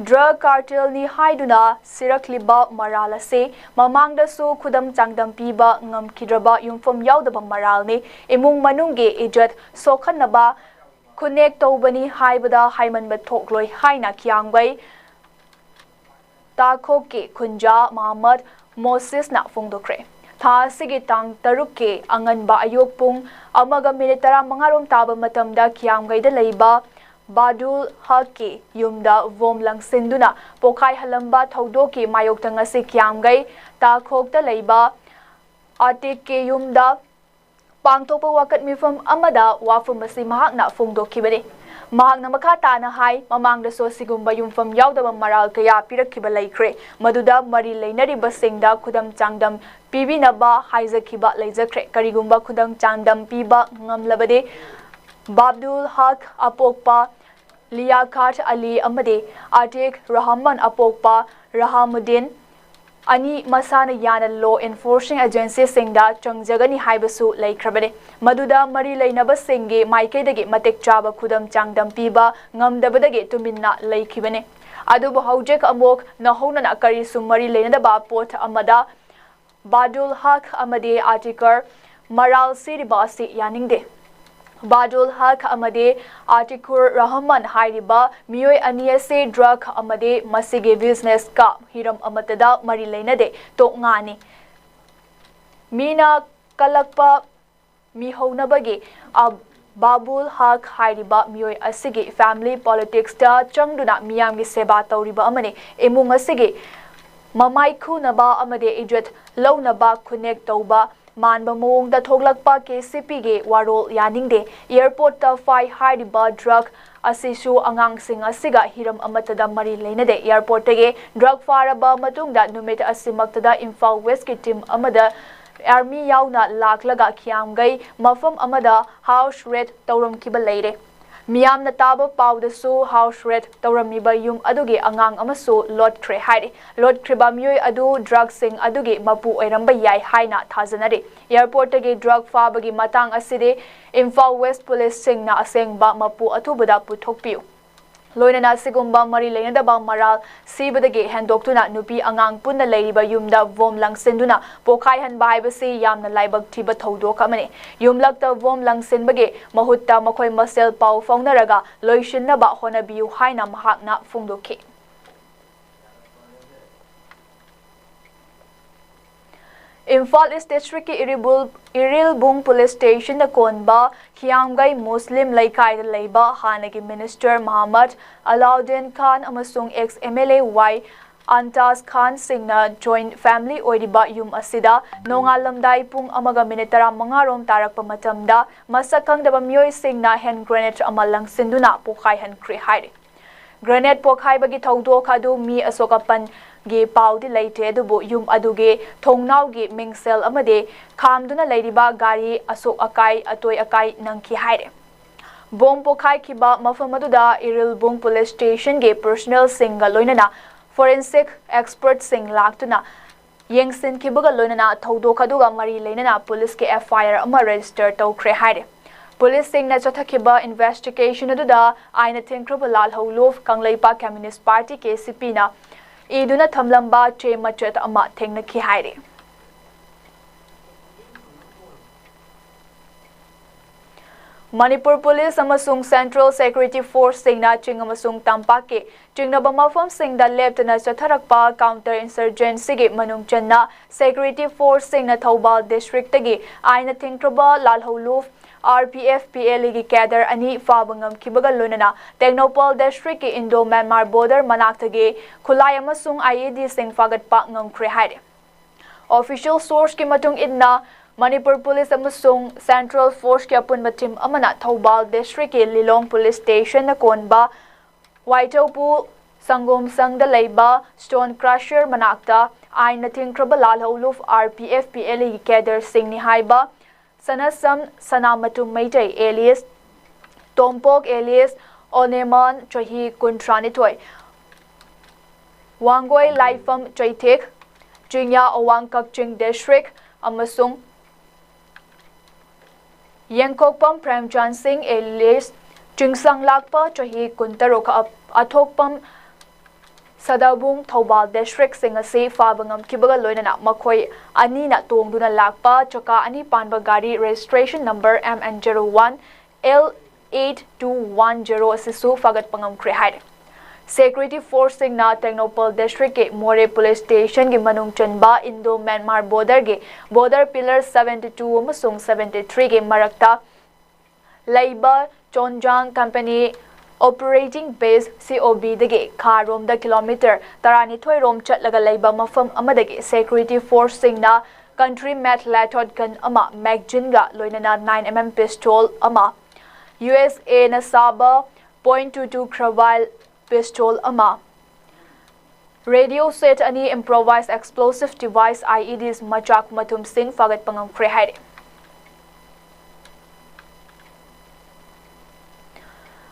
Drug cartelꯅꯤ ꯍꯥꯏꯗꯨꯅ ꯁꯤꯔꯛꯂꯤꯕ ꯃꯔꯥꯜ ꯑꯁꯤ ꯃꯃꯥꯡꯗꯁꯨ ꯈꯨꯗꯝ ꯆꯥꯡꯗꯝ ꯄꯤꯕ ꯉꯝꯈꯤꯗ꯭ꯔꯕ ꯌꯨꯝꯐꯝ ꯌꯥꯎꯗꯕ ꯃꯔꯥꯜꯅꯤ꯫ ꯏꯃꯨꯡ ꯃꯅꯨꯡꯒꯤ ꯏꯖꯠ ꯁꯣꯛꯍꯟꯅꯕ ꯈꯨꯟꯅꯦꯛ ꯇꯧꯕꯅꯤ ꯍꯥꯏꯕꯗ ꯍꯥꯏꯃꯟꯕ ꯊꯣꯛꯂꯣꯏ ꯍꯥꯏꯅ ꯀꯤꯌꯥꯝꯒꯩ ꯇꯥꯈꯣꯛꯀꯤ ꯈꯨꯟꯖꯥ ꯃꯍꯃꯗ ꯃꯣꯁꯤꯁꯅ ꯐꯣꯡꯗꯣꯛꯈ꯭ꯔꯦ꯫ ꯊꯥ ꯑꯁꯤꯒꯤ ꯇꯥꯡ ꯇꯔꯨꯛꯀꯤ ꯑꯉꯟꯕ ꯑꯌꯨꯛ ꯄꯨꯡ ꯑꯃꯒ ꯃꯤꯅꯤꯠ ꯇꯔꯥꯃꯉꯥ ꯔꯣꯝ ꯇꯥꯕ ꯃꯇꯝꯗ ꯀꯤꯌꯥꯝꯒꯩꯗ ꯂꯩꯕ ꯕꯥꯗꯨꯜ ꯍꯛꯀꯤ ꯌꯨꯝꯗ ꯕꯣꯝ ꯂꯪꯁꯤꯟꯗꯨꯅ ꯄꯣꯈꯥꯏꯍꯜꯂꯝꯕ ꯊꯧꯗꯣꯛꯀꯤ ꯃꯥꯌꯣꯛꯇ ꯉꯁꯤ ꯀꯤꯌꯥꯝꯒꯩ ꯇꯥꯈꯣꯛꯇ ꯂꯩꯕ ꯑꯇꯤꯛꯀꯤ ꯌꯨꯝꯗ ꯄꯥꯡꯊꯣꯛꯄ ꯋꯥꯀꯠ ꯃꯤꯐꯝ ꯑꯃꯗ ꯋꯥꯐꯝ ꯑꯁꯤ ꯃꯍꯥꯛꯅ ꯐꯣꯡꯗꯣꯛꯈꯤꯕꯅꯤ꯫ ꯃꯍꯥꯛꯅ ꯃꯈꯥ ꯇꯥꯅ ꯍꯥꯏ, ꯃꯃꯥꯡꯗꯁꯨ ꯑꯁꯤꯒꯨꯝꯕ ꯌꯨꯝꯐꯝ ꯌꯥꯎꯗꯕ ꯃꯔꯥꯜ ꯀꯌꯥ ꯄꯤꯔꯛꯈꯤꯕ ꯂꯩꯈ꯭ꯔꯦ, ꯃꯗꯨꯗ ꯃꯔꯤ ꯂꯩꯅꯔꯤꯕꯁꯤꯡꯗ ꯈꯨꯗꯝ ꯆꯥꯡꯗꯝ ꯄꯤꯕꯤꯅꯕ ꯍꯥꯏꯖꯈꯤꯕ ꯂꯩꯖꯈ꯭ꯔꯦ꯫ ꯀꯔꯤꯒꯨꯝꯕ ꯈꯨꯗꯝ ꯆꯥꯡꯗꯝ ꯄꯤꯕ ꯉꯝꯂꯕꯗꯤ, ꯕꯥꯕꯗꯨꯜ ꯍꯛ ꯑꯄꯣꯛꯄ ꯂꯤꯌꯥꯈꯥꯠ ꯑꯂꯤ ꯑꯃꯗꯤ ꯑꯇꯤꯛ ꯔꯍꯃꯟ ꯑꯄꯣꯛꯄ ꯔꯍꯥꯃꯨꯗꯤꯟ ꯑꯅꯤ ꯃꯁꯥꯅ ꯌꯥꯅ law enforcing agencyꯁꯤꯡꯗ ꯆꯪꯖꯒꯅꯤ ꯍꯥꯏꯕꯁꯨ ꯂꯩꯈ꯭ꯔꯕꯅꯤ꯫ ꯃꯗꯨꯗ ꯃꯔꯤ ꯂꯩꯅꯕꯁꯤꯡꯒꯤ ꯃꯥꯏꯀꯩꯗꯒꯤ ꯃꯇꯤꯛ ꯆꯥꯕ ꯈꯨꯗꯝ ꯆꯥꯡꯗꯝ ꯄꯤꯕ ꯉꯝꯗꯕꯗꯒꯤ ꯇꯨꯃꯤꯟꯅ ꯂꯩꯈꯤꯕꯅꯤ꯫ ꯑꯗꯨꯕꯨ ꯍꯧꯖꯤꯛ ꯑꯃꯨꯛ ꯅꯧꯍꯧꯅꯅ ꯀꯔꯤꯁꯨ ꯃꯔꯤ ꯂꯩꯅꯗꯕ ꯄꯣꯠ ꯑꯃꯗ ꯕꯥꯗꯨꯜ ꯍꯛ ꯑꯃꯗꯤ ꯑꯥꯇꯤꯀꯔ ꯃꯔꯥꯜ ꯁꯤꯔꯤꯕ ꯑꯁꯤ ꯌꯥꯅꯤꯡꯗꯦ꯫ ꯕꯥꯗꯨꯜ ꯍꯛ ꯑꯃꯗꯤ ꯑꯥꯇꯤꯀꯨꯔ ꯔꯍꯃꯟ ꯍꯥꯏꯔꯤꯕ ꯃꯤꯑꯣꯏ ꯑꯅꯤ ꯑꯁꯤ drug ꯑꯃꯗꯤ ꯃꯁꯤꯒꯤ businessꯀ ꯍꯤꯔꯝ ꯑꯃꯠꯇꯗ ꯃꯔꯤ ꯂꯩꯅꯗꯦ, ꯇꯣꯛꯉꯥꯅꯤ꯫ ꯃꯤꯅ ꯀꯜꯂꯛꯄ ꯃꯤꯍꯧꯅꯕꯒꯤ ꯑ-, ꯕꯥꯕꯨꯜ ꯍꯛ ꯍꯥꯏꯔꯤꯕ ꯃꯤꯑꯣꯏ ꯑꯁꯤꯒꯤ family politicsꯇ ꯆꯪꯗꯨꯅ ꯃꯤꯌꯥꯝꯒꯤ ꯁꯦꯕꯥ ꯇꯧꯔꯤꯕ ꯑꯃꯅꯤ꯫ ꯏꯃꯨꯡ ꯑꯁꯤꯒꯤ ꯃꯃꯥꯏ ꯈꯨꯅꯕ ꯑꯃꯗꯤ ꯏꯖꯠ ꯂꯧꯅꯕ ꯈꯨꯅꯦꯛ ꯇꯧꯕ ꯃꯥꯟꯕ ꯃꯑꯣꯡꯗ ꯊꯣꯛꯂꯛꯄ KCPꯒꯤ ꯋꯥꯔꯣꯜ ꯌꯥꯅꯤꯡꯗꯦ꯫ Airportꯇ ꯐꯥꯏ ꯍꯥꯏꯔꯤꯕ drug ꯑꯁꯤꯁꯨ ꯑꯉꯥꯡꯁꯤꯡ ꯑꯁꯤꯒ ꯍꯤꯔꯝ ꯑꯃꯠꯇꯗ ꯃꯔꯤ ꯂꯩꯅꯗꯦ꯫ Airportꯇꯒꯤ drug ꯐꯥꯔꯕ ꯃꯇꯨꯡꯗ ꯅꯨꯃꯤꯠ ꯑꯁꯤꯃꯛꯇꯗ ꯏꯝꯐꯥꯜ Westꯀꯤ team ꯑꯃꯗ army ꯌꯥꯎꯅ ꯂꯥꯛꯂꯒ ꯈꯤꯌꯥꯝꯒꯩ ꯃꯐꯝ ꯑꯃꯗ house raid ꯇꯧꯔꯝꯈꯤꯕ ꯂꯩꯔꯦ꯫ ꯃꯤꯌꯥꯝꯅ ꯇꯥꯕ ꯄꯥꯎꯗꯁꯨ house raid ꯇꯧꯔꯝꯃꯤꯕ ꯌꯨꯝ ꯑꯗꯨꯒꯤ ꯑꯉꯥꯡ ꯑꯃꯁꯨ ꯂꯣꯠꯈ꯭ꯔꯦ ꯍꯥꯏꯔꯤ꯫ ꯂꯣꯠꯈ꯭ꯔꯤꯕ ꯃꯤꯑꯣꯏ ꯑꯗꯨ drugꯁꯤꯡ ꯑꯗꯨꯒꯤ ꯃꯄꯨ ꯑꯣꯏꯔꯝꯕ ꯌꯥꯏ ꯍꯥꯏꯅ ꯊꯥꯖꯅꯔꯤ꯫ Airportꯇꯒꯤ drug ꯐꯥꯕꯒꯤ ꯃꯇꯥꯡ ꯑꯁꯤꯗꯤ ꯏꯝꯐꯥꯜ West policeꯁꯤꯡꯅ ꯑꯁꯦꯡꯕ ꯃꯄꯨ ꯑꯊꯨꯕꯗ ꯄꯨꯊꯣꯛꯄꯤꯌꯨ꯫ ꯂꯣꯏꯅꯅ ꯑꯁꯤꯒꯨꯝꯕ ꯃꯔꯤ ꯂꯩꯅꯗꯕ ꯃꯔꯥꯜ ꯁꯤꯕꯗꯒꯤ ꯍꯦꯟꯗꯣꯛꯇꯨꯅ ꯅꯨꯄꯤ ꯑꯉꯥꯡ ꯄꯨꯟꯅ ꯂꯩꯔꯤꯕ ꯌꯨꯝꯗ bomb ꯂꯪꯁꯤꯟꯗꯨꯅ ꯄꯣꯈꯥꯏꯍꯟꯕ ꯍꯥꯏꯕꯁꯤ ꯌꯥꯝꯅ ꯂꯥꯏꯕꯛ ꯊꯤꯕ ꯊꯧꯗꯣꯛ ꯑꯃꯅꯤ꯫ ꯌꯨꯝꯂꯛꯇ bomb ꯂꯪꯁꯤꯟꯕꯒꯤ ꯃꯍꯨꯠꯇ ꯃꯈꯣꯏ ꯃꯁꯦꯜ ꯄꯥꯎ ꯐꯥꯎꯅꯔꯒ ꯂꯣꯏꯁꯤꯟꯅꯕ ꯍꯣꯠꯅꯕꯤꯌꯨ ꯍꯥꯏꯅ ꯃꯍꯥꯛꯅ ꯐꯣꯡꯗꯣꯛꯈꯤ꯫ ꯏꯝꯐꯥꯜ East Districtꯀꯤ ꯏꯔꯤꯜꯕꯨꯜ-, ꯏꯔꯤꯜꯕꯨꯡ police stationꯗ ꯀꯣꯟꯕ ꯈꯤꯌꯥꯝꯒꯩ ꯃꯨꯁꯂꯤꯝ ꯂꯩꯀꯥꯏꯗ ꯂꯩꯕ ꯍꯥꯟꯅꯒꯤ minister ꯃꯍꯃꯗ ꯑꯂꯥꯎꯗꯤꯟ ꯈꯥꯟ ꯑꯃꯁꯨꯡ ex MLA ꯋꯥꯏ ꯑꯟꯇꯥꯖ ꯈꯥꯟ ꯁꯤꯡꯅ ꯖꯣꯏꯟ ꯐꯦꯃꯤꯂꯤ ꯑꯣꯏꯔꯤꯕ ꯌꯨꯝ ꯑꯁꯤꯗ ꯅꯣꯡꯉꯥꯜꯂꯝꯗꯥꯏ ꯄꯨꯡ ꯑꯃꯒ ꯃꯤꯅꯤꯠ ꯇꯔꯥꯃꯉꯥ ꯔꯣꯝ ꯇꯥꯔꯛꯄ ꯃꯇꯝꯗ ꯃꯁꯛ ꯈꯪꯗꯕ ꯃꯤꯑꯣꯏꯁꯤꯡꯅ ꯍꯦꯟ ꯒ꯭ꯔꯦꯅꯦꯗ ꯑꯃ ꯂꯪꯁꯤꯟꯗꯨꯅ ꯄꯣꯈꯥꯏꯍꯟꯈ꯭ꯔꯦ ꯍꯥꯏꯔꯤ꯫ ꯒ꯭ꯔꯦꯅꯦꯗ ꯄꯣꯈꯥꯏꯕꯒꯤ ꯊꯧꯗꯣꯛ ꯑꯗꯨ ꯃꯤ ꯑꯁꯣꯛ ꯑꯄꯟꯒꯤ ꯄꯥꯎꯗꯤ ꯂꯩꯇꯦ, ꯑꯗꯨꯕꯨ ꯌꯨꯝ ꯑꯗꯨꯒꯤ ꯊꯣꯡꯅꯥꯎꯒꯤ ꯃꯤꯡꯁꯦꯜ ꯑꯃꯗꯤ ꯈꯥꯝꯗꯨꯅ ꯂꯩꯔꯤꯕ ꯒꯥꯔꯤ ꯑꯁꯣꯛ ꯑꯀꯥꯏ, ꯑꯇꯣꯏ ꯑꯀꯥꯏ ꯅꯪꯈꯤ ꯍꯥꯏꯔꯦ꯫ ꯕꯣꯝ ꯄꯣꯈꯥꯏꯈꯤꯕ ꯃꯐꯝ ꯑꯗꯨꯗ ꯏꯔꯤꯜꯕꯨꯡ ꯄꯨꯂꯤꯁ ꯁ꯭ꯇꯦꯁꯟꯒꯤ ꯄꯔꯁꯣꯅꯦꯜꯁꯤꯡꯒ ꯂꯣꯏꯅꯅ ꯐꯣꯔꯦꯟꯁꯤꯛ ꯑꯦꯛꯁꯄꯔꯠꯁꯤꯡ ꯂꯥꯛꯇꯨꯅ ꯌꯦꯡꯁꯤꯟꯈꯤꯕꯒ ꯂꯣꯏꯅꯅ ꯊꯧꯗꯣꯛ ꯑꯗꯨꯒ ꯃꯔꯤ ꯂꯩꯅꯅ ꯄꯨꯂꯤꯁꯀꯤ ꯑꯦꯐ ꯑꯥꯏ ꯑꯥꯔ ꯑꯃ ꯔꯦꯖꯤꯁꯇꯔ ꯇꯧꯈ꯭ꯔꯦ ꯍꯥꯏꯔꯦ꯫ ꯄꯨꯂꯤꯁꯁꯤꯡꯅ ꯆꯠꯊꯈꯤꯕ ꯏꯟꯚꯦꯁꯇꯤꯒꯦꯁꯟ ꯑꯗꯨꯗ ꯑꯥꯏꯟꯅ ꯊꯤꯡꯈ꯭ꯔꯕ ꯂꯥꯜꯍꯧꯂꯨꯞ Kangleipak communist party, K C ꯄꯤꯅ, ꯏꯗꯨꯅ ꯊꯝꯂꯝꯕ ꯆꯦ ꯃꯆꯦꯠ ꯑꯃ ꯊꯦꯡꯅꯈꯤ ꯍꯥꯏꯔꯤ꯫ ꯃꯅꯤꯄꯨꯔ ꯄꯨꯂꯤꯁ ꯑꯃꯁꯨꯡ ꯁꯦꯟꯇ꯭ꯔꯦꯜ ꯁꯦꯀ꯭ꯌꯨꯔꯤꯇꯤ ꯐꯣꯔꯁꯁꯤꯡꯅ ꯆꯤꯡ ꯑꯃꯁꯨꯡ ꯇꯝꯄꯥꯛꯀꯤ ꯆꯤꯡꯅꯕ ꯃꯐꯝꯁꯤꯡꯗ ꯂꯦꯞꯇꯅ ꯆꯠꯊꯔꯛꯄ ꯀꯥꯎꯟꯇꯔ ꯏꯟꯁꯔꯖꯦꯟꯁꯤꯒꯤ ꯃꯅꯨꯡ ꯆꯟꯅ ꯁꯦꯀ꯭ꯌꯨꯔꯤꯇꯤ ꯐꯣꯔꯁꯁꯤꯡꯅ ꯊꯧꯕꯥꯜ ꯗꯤꯁꯇ꯭ꯔꯤꯛꯇꯒꯤ ꯑꯥꯏꯟꯅ ꯊꯤꯡꯈ꯭ꯔꯕ ꯂꯥꯜꯍꯧꯂꯨꯞ R P F P L ꯑꯦꯒꯤ ꯀꯦꯗꯔ ꯑꯅꯤ ꯐꯥꯕ ꯉꯝꯈꯤꯕꯒ ꯂꯣꯏꯅꯅ ꯇꯦꯡꯅꯧꯄꯜ ꯗꯤꯁꯇ꯭ꯔꯤꯛꯀꯤ ꯏꯟꯗꯣ ꯃ꯭ꯌꯥꯟꯃꯥꯔ ꯕꯣꯔꯗꯔ ꯃꯅꯥꯛꯇꯒꯤ ꯈꯨꯠꯂꯥꯏ ꯑꯃꯁꯨꯡ ꯑꯥꯏ ꯏ ꯗꯤꯁꯤꯡ ꯐꯥꯒꯠꯄ ꯉꯝꯈ꯭ꯔꯦ ꯍꯥꯏꯔꯤ꯫ ꯑꯣꯐꯤꯁꯤꯌꯦꯜ ꯁꯣꯔꯁꯀꯤ ꯃꯇꯨꯡ ꯏꯟꯅ, ꯃꯅꯤꯄꯨꯔ ꯄꯨꯂꯤꯁ ꯑꯃꯁꯨꯡ ꯁꯦꯟꯇ꯭ꯔꯦꯜ ꯐꯣꯔꯁꯀꯤ ꯑꯄꯨꯟꯕ ꯇꯤꯝ ꯑꯃꯅ ꯊꯧꯕꯥꯜ ꯗꯤꯁꯇ꯭ꯔꯤꯛꯀꯤ ꯂꯤꯂꯣꯡ ꯄꯨꯂꯤꯁ ꯁ꯭ꯇꯦꯁꯟꯅ ꯀꯣꯟꯕ ꯋꯥꯏꯊꯧꯄꯨ ꯁꯪꯒꯣꯝꯁꯪꯗ ꯂꯩꯕ ꯁ꯭ꯇꯣꯟ ꯀ꯭ꯔꯁꯔ ꯃꯅꯥꯛꯇ ꯑꯥꯏꯟꯅ ꯊꯤꯡꯈ꯭ꯔꯕ ꯂꯥꯜꯍꯧꯂꯨꯞ R P F P L ꯑꯦꯒꯤ ꯀꯦꯗꯔꯁꯤꯡꯅꯤ ꯍꯥꯏꯕ ꯁꯅꯁꯝ ꯁꯅꯥꯃꯇꯨꯝ ꯃꯩꯇꯩ ꯑꯦꯂꯤꯌꯁ ꯇꯣꯝꯄꯣꯛ ꯑꯦꯂꯤꯌꯁ ꯑꯣꯅꯦꯃꯥꯟ, ꯆꯍꯤ ꯀꯨꯟꯊ꯭ꯔꯥꯅꯤꯊꯣꯏ, ꯋꯥꯡꯒꯣꯏ ꯂꯥꯏꯐꯝ ꯆꯩꯊꯦꯛ, ꯆꯤꯡꯌꯥ ꯑꯋꯥꯡ ꯀꯛꯆꯤꯡ ꯗꯤꯁꯇ꯭ꯔꯤꯛ, ꯑꯃꯁꯨꯡ ꯌꯦꯡꯈꯣꯛꯄꯝ ꯄ꯭ꯔꯦꯝꯆꯥꯟ ꯁꯤꯡ ꯑꯦꯂꯤꯌꯁ ꯆꯤꯡꯁꯥꯡ ꯂꯥꯛꯄ, ꯆꯍꯤ ꯀꯨꯟꯇꯔꯨꯛ, ꯑ-, ꯑꯊꯣꯛꯄꯝ ꯁꯗꯥꯕꯨꯡ, ꯊꯧꯕꯥꯜ ꯗꯤꯁꯇ꯭ꯔꯤꯛꯁꯤꯡ ꯑꯁꯤ ꯐꯥꯕ ꯉꯝꯈꯤꯕꯒ ꯂꯣꯏꯅꯅ ꯃꯈꯣꯏ ꯑꯅꯤꯅ ꯇꯣꯡꯗꯨꯅ ꯂꯥꯛꯄ ꯆꯀꯥ ꯑꯅꯤ ꯄꯥꯟꯕ ꯒꯥꯔꯤ registration number M N zero one L eight two one zero ꯑꯁꯤꯁꯨ ꯐꯥꯒꯠꯄ ꯉꯝꯈ꯭ꯔꯦ ꯍꯥꯏꯔꯤ꯫ ꯁꯦꯀ꯭ꯌꯨꯔꯤꯇꯤ ꯐꯣꯔꯁꯁꯤꯡꯅ ꯇꯦꯡꯅꯧꯄꯜ ꯗꯤꯁꯇ꯭ꯔꯤꯛꯀꯤ ꯃꯣꯔꯦ ꯄꯨꯂꯤꯁ ꯁ꯭ꯇꯦꯁꯟꯒꯤ ꯃꯅꯨꯡ ꯆꯟꯕ ꯏꯟꯗꯣ ꯃ꯭ꯌꯥꯟꯃꯥꯔ ꯕꯣꯔꯗꯔꯒꯤ ꯕꯣꯔꯗꯔ ꯄꯤꯂꯔ ꯁꯚꯦꯟꯇꯤ ꯇꯨ ꯑꯃꯁꯨꯡ ꯁꯚꯦꯟꯇꯤ ꯊ꯭ꯔꯤꯒꯤ ꯃꯔꯛꯇ ꯂꯩꯕ Chonjang company Operating Base C O B ꯗꯒꯤ ꯈꯥꯔꯣꯝꯗ ꯀꯤꯂꯣꯃꯤꯇꯔ ꯇꯔꯥꯅꯤꯊꯣꯏ ꯔꯣꯝ ꯆꯠꯂꯒ ꯂꯩꯕ ꯃꯐꯝ ꯑꯃꯗꯒꯤ security force ꯁꯤꯡꯅ country made lithoid gun ꯑꯃ, magazine ꯒ ꯂꯣꯏꯅꯅ nine M M pistol ꯑꯃ, U S A ꯅ ꯁꯥꯕ point two two carbine pistol ꯑꯃ, radio set ꯑꯅꯤ, improvised explosive device, I E Ds, ꯃꯆꯥꯛ ꯃꯊꯨꯝꯁꯤꯡ ꯐꯥꯒꯠꯄ ꯉꯝꯈ꯭ꯔꯦ ꯍꯥꯏꯔꯤ꯫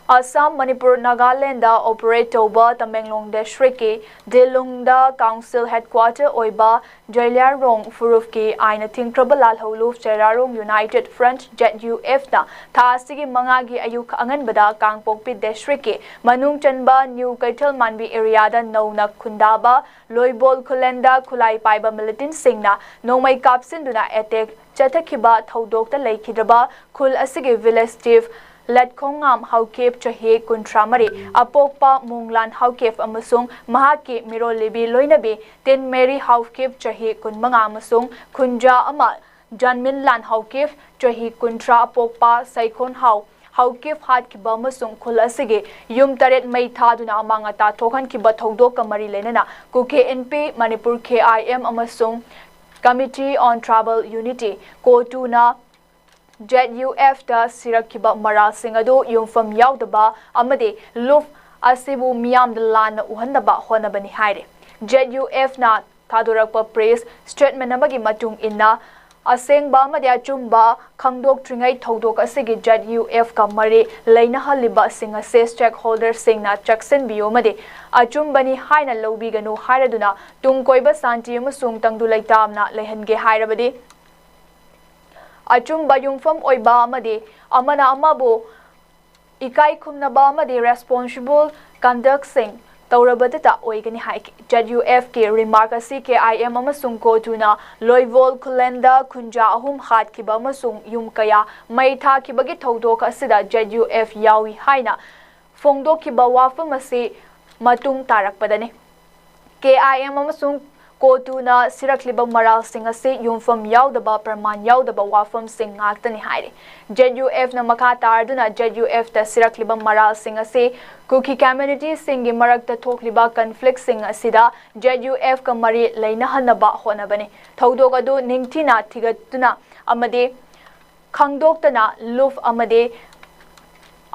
ꯑꯁꯥꯝ, ꯃꯅꯤꯄꯨꯔ, ꯅꯥꯒꯥꯂꯦꯟꯗ operate ꯇꯧꯕ ꯇꯃꯦꯡꯂꯣꯡ district ꯀꯤ ꯗꯤꯂꯨꯡꯗ council headquarter ꯑꯣꯏꯕ ꯖꯩꯂꯤꯌꯥꯡꯔꯣꯡ ꯐꯨꯔꯨꯞꯀꯤ ꯑꯥꯏꯟꯅ ꯊꯤꯡꯈ꯭ꯔꯕ ꯂꯥꯜꯍꯧꯂꯨꯞ ꯆꯩꯔꯥꯔꯣꯡ United Front, Z U F ꯅ ꯊꯥ ꯑꯁꯤꯒꯤ ꯃꯉꯥꯒꯤ ꯑꯌꯨꯛ ꯑꯉꯟꯕꯗ ꯀꯥꯡꯄꯣꯛꯄꯤ district ꯀꯤ ꯃꯅꯨꯡ ꯆꯟꯕ ꯅ꯭ꯌꯨ ꯀꯩꯊꯦꯜ ꯃꯥꯟꯕꯤ area ꯗ ꯅꯧꯅ ꯈꯨꯟꯗꯥꯕ ꯂꯣꯏꯕꯣꯜ ꯈꯨꯂꯦꯟꯗ ꯈꯨꯠꯂꯥꯏ ꯄꯥꯏꯕ militant ꯁꯤꯡꯅ ꯅꯣꯡꯃꯩ ꯀꯥꯞꯁꯤꯟꯗꯨꯅ attack ꯆꯠꯊꯈꯤꯕ ꯊꯧꯗꯣꯛꯇ ꯂꯩꯈꯤꯗ꯭ꯔꯕ ꯈꯨꯜ ꯑꯁꯤꯒꯤ village chief ꯂꯠꯈꯣꯡꯉꯥꯝ ꯍꯥꯎꯀꯤꯞ, ꯆꯍꯤ ꯀꯨꯟꯊ꯭ꯔꯥ ꯃꯔꯤ, ꯑꯄꯣꯛꯄ ꯃꯣꯡꯂꯥꯟ ꯍꯥꯎꯀꯤꯞ ꯑꯃꯁꯨꯡ ꯃꯍꯥꯛꯀꯤ ꯃꯤꯔꯣꯜꯂꯤꯕꯤ ꯂꯣꯏꯅꯕꯤ ꯇꯤꯟ ꯃꯦꯔꯤ ꯍꯥꯎꯀꯤꯞ, ꯆꯍꯤ ꯀꯨꯟꯃꯉꯥ, ꯑꯃꯁꯨꯡ ꯈꯨꯟꯖꯥ ꯑꯃ ꯖꯟꯃꯤꯟꯂꯥꯟ ꯍꯥꯎꯀꯤꯞ, ꯆꯍꯤ ꯀꯨꯟꯊ꯭ꯔꯥ, ꯑꯄꯣꯛꯄ ꯁꯩꯈꯣꯟ ꯍꯥꯎ ꯍꯥꯎꯀꯤꯞ ꯍꯥꯠꯈꯤꯕ ꯑꯃꯁꯨꯡ ꯈꯨꯜ ꯑꯁꯤꯒꯤ ꯌꯨꯝ ꯇꯔꯦꯠ ꯃꯩ ꯊꯥꯗꯨꯅ ꯑꯃꯥꯡ ꯑꯇꯥ ꯊꯣꯛꯍꯟꯈꯤꯕ ꯊꯧꯗꯣꯛꯀ ꯃꯔꯤ ꯂꯩꯅꯅ ꯀꯨꯀꯤ ꯏꯟꯄꯤ, ꯃꯅꯤꯄꯨꯔ K I M ꯑꯃꯁꯨꯡ Committee on Tribal Unity, ꯀꯣꯇꯨꯅ Z U F ꯇ ꯁꯤꯔꯛꯈꯤꯕ ꯃꯔꯥꯜꯁꯤꯡ ꯑꯗꯨ ꯌꯨꯝꯐꯝ ꯌꯥꯎꯗꯕ ꯑꯃꯗꯤ ꯂꯨꯞ ꯑꯁꯤꯕꯨ ꯃꯤꯌꯥꯝꯗ ꯂꯥꯟꯅ ꯎꯍꯟꯅꯕ ꯍꯣꯠꯅꯕꯅꯤ ꯍꯥꯏꯔꯤ꯫ Z U F ꯅ ꯊꯥꯗꯣꯔꯛꯄ press statement ꯑꯃꯒꯤ ꯃꯇꯨꯡ ꯏꯟꯅ, ꯑꯁꯦꯡꯕ ꯑꯃꯗꯤ ꯑꯆꯨꯝꯕ ꯈꯪꯗꯣꯛꯇ꯭ꯔꯤꯉꯩ ꯊꯧꯗꯣꯛ ꯑꯁꯤꯒꯤ Z U F ꯀ ꯃꯔꯤ ꯂꯩꯅꯍꯜꯂꯤꯕꯁꯤꯡ ꯑꯁꯤ stakeholder ꯁꯤꯡꯅ ꯆꯦꯛꯁꯤꯟꯕꯤꯌꯨ ꯑꯃꯗꯤ ꯑꯆꯨꯝꯕꯅꯤ ꯍꯥꯏꯅ ꯂꯧꯕꯤꯒꯅꯨ ꯍꯥꯏꯔꯗꯨꯅ ꯇꯨꯡ ꯀꯣꯏꯕ ꯁꯥꯟꯇꯤ ꯑꯃꯁꯨꯡ ꯇꯪꯗꯨ ꯂꯩꯇꯥꯝꯅ ꯂꯩꯍꯟꯒꯦ ꯍꯥꯏꯔꯕꯗꯤ ꯑꯆꯨꯝꯕ ꯌꯨꯝꯐꯝ ꯑꯣꯏꯕ ꯑꯃꯗꯤ ꯑꯃꯅ ꯑꯃꯕꯨ ꯏꯀꯥꯏ ꯈꯨꯝꯅꯕ ꯑꯃꯗꯤ responsible conduct ꯁꯤꯡ ꯇꯧꯔꯕꯗꯇ ꯑꯣꯏꯒꯅꯤ ꯍꯥꯏꯈꯤ꯫ Z U F ꯀꯤ remark ꯑꯁꯤ K I M ꯑꯃꯁꯨꯡ ꯀꯣꯇꯨꯅ ꯂꯣꯏꯕꯣꯜ ꯈꯨꯂꯦꯟꯗ ꯈꯨꯟꯖꯥ ꯑꯍꯨꯝ ꯍꯥꯠꯈꯤꯕ ꯑꯃꯁꯨꯡ ꯌꯨꯝ ꯀꯌꯥ ꯃꯩ ꯊꯥꯈꯤꯕꯒꯤ ꯊꯧꯗꯣꯛ ꯑꯁꯤꯗ Z U F ꯌꯥꯎꯏ ꯍꯥꯏꯅ ꯐꯣꯡꯗꯣꯛꯈꯤꯕ ꯋꯥꯐꯝ ꯑꯁꯤ ꯃꯇꯨꯡ ꯇꯥꯔꯛꯄꯗꯅꯤ꯫ K I M ꯑꯃꯁꯨꯡ ꯀꯣꯇꯨꯅ ꯁꯤꯔꯛꯂꯤꯕ ꯃꯔꯥꯜꯁꯤꯡ ꯑꯁꯤ ꯌꯨꯝꯐꯝ ꯌꯥꯎꯗꯕ, ꯄ꯭ꯔꯃꯥꯟ ꯌꯥꯎꯗꯕ ꯋꯥꯐꯝꯁꯤꯡ ꯉꯥꯛꯇꯅꯤ ꯍꯥꯏꯔꯤ꯫ ZUFꯅ ꯃꯈꯥ ꯇꯥꯔꯗꯨꯅ ZUFꯇ ꯁꯤꯔꯛꯂꯤꯕ ꯃꯔꯥꯜꯁꯤꯡ ꯑꯁꯤ ꯀꯨꯀꯤ communityꯁꯤꯡꯒꯤ ꯃꯔꯛꯇ ꯊꯣꯛꯂꯤꯕ conflictꯁꯤꯡ ꯑꯁꯤꯗ ZUFꯀ ꯃꯔꯤ ꯂꯩꯅꯍꯟꯅꯕ ꯍꯣꯠꯅꯕꯅꯤ꯫ ꯊꯧꯗꯣꯛ ꯑꯗꯨ ꯅꯤꯡꯊꯤꯅ ꯊꯤꯒꯠꯇꯨꯅ ꯑꯃꯗꯤ ꯈꯪꯗꯣꯛꯇꯅ ꯂꯨꯞ ꯑꯃꯗꯤ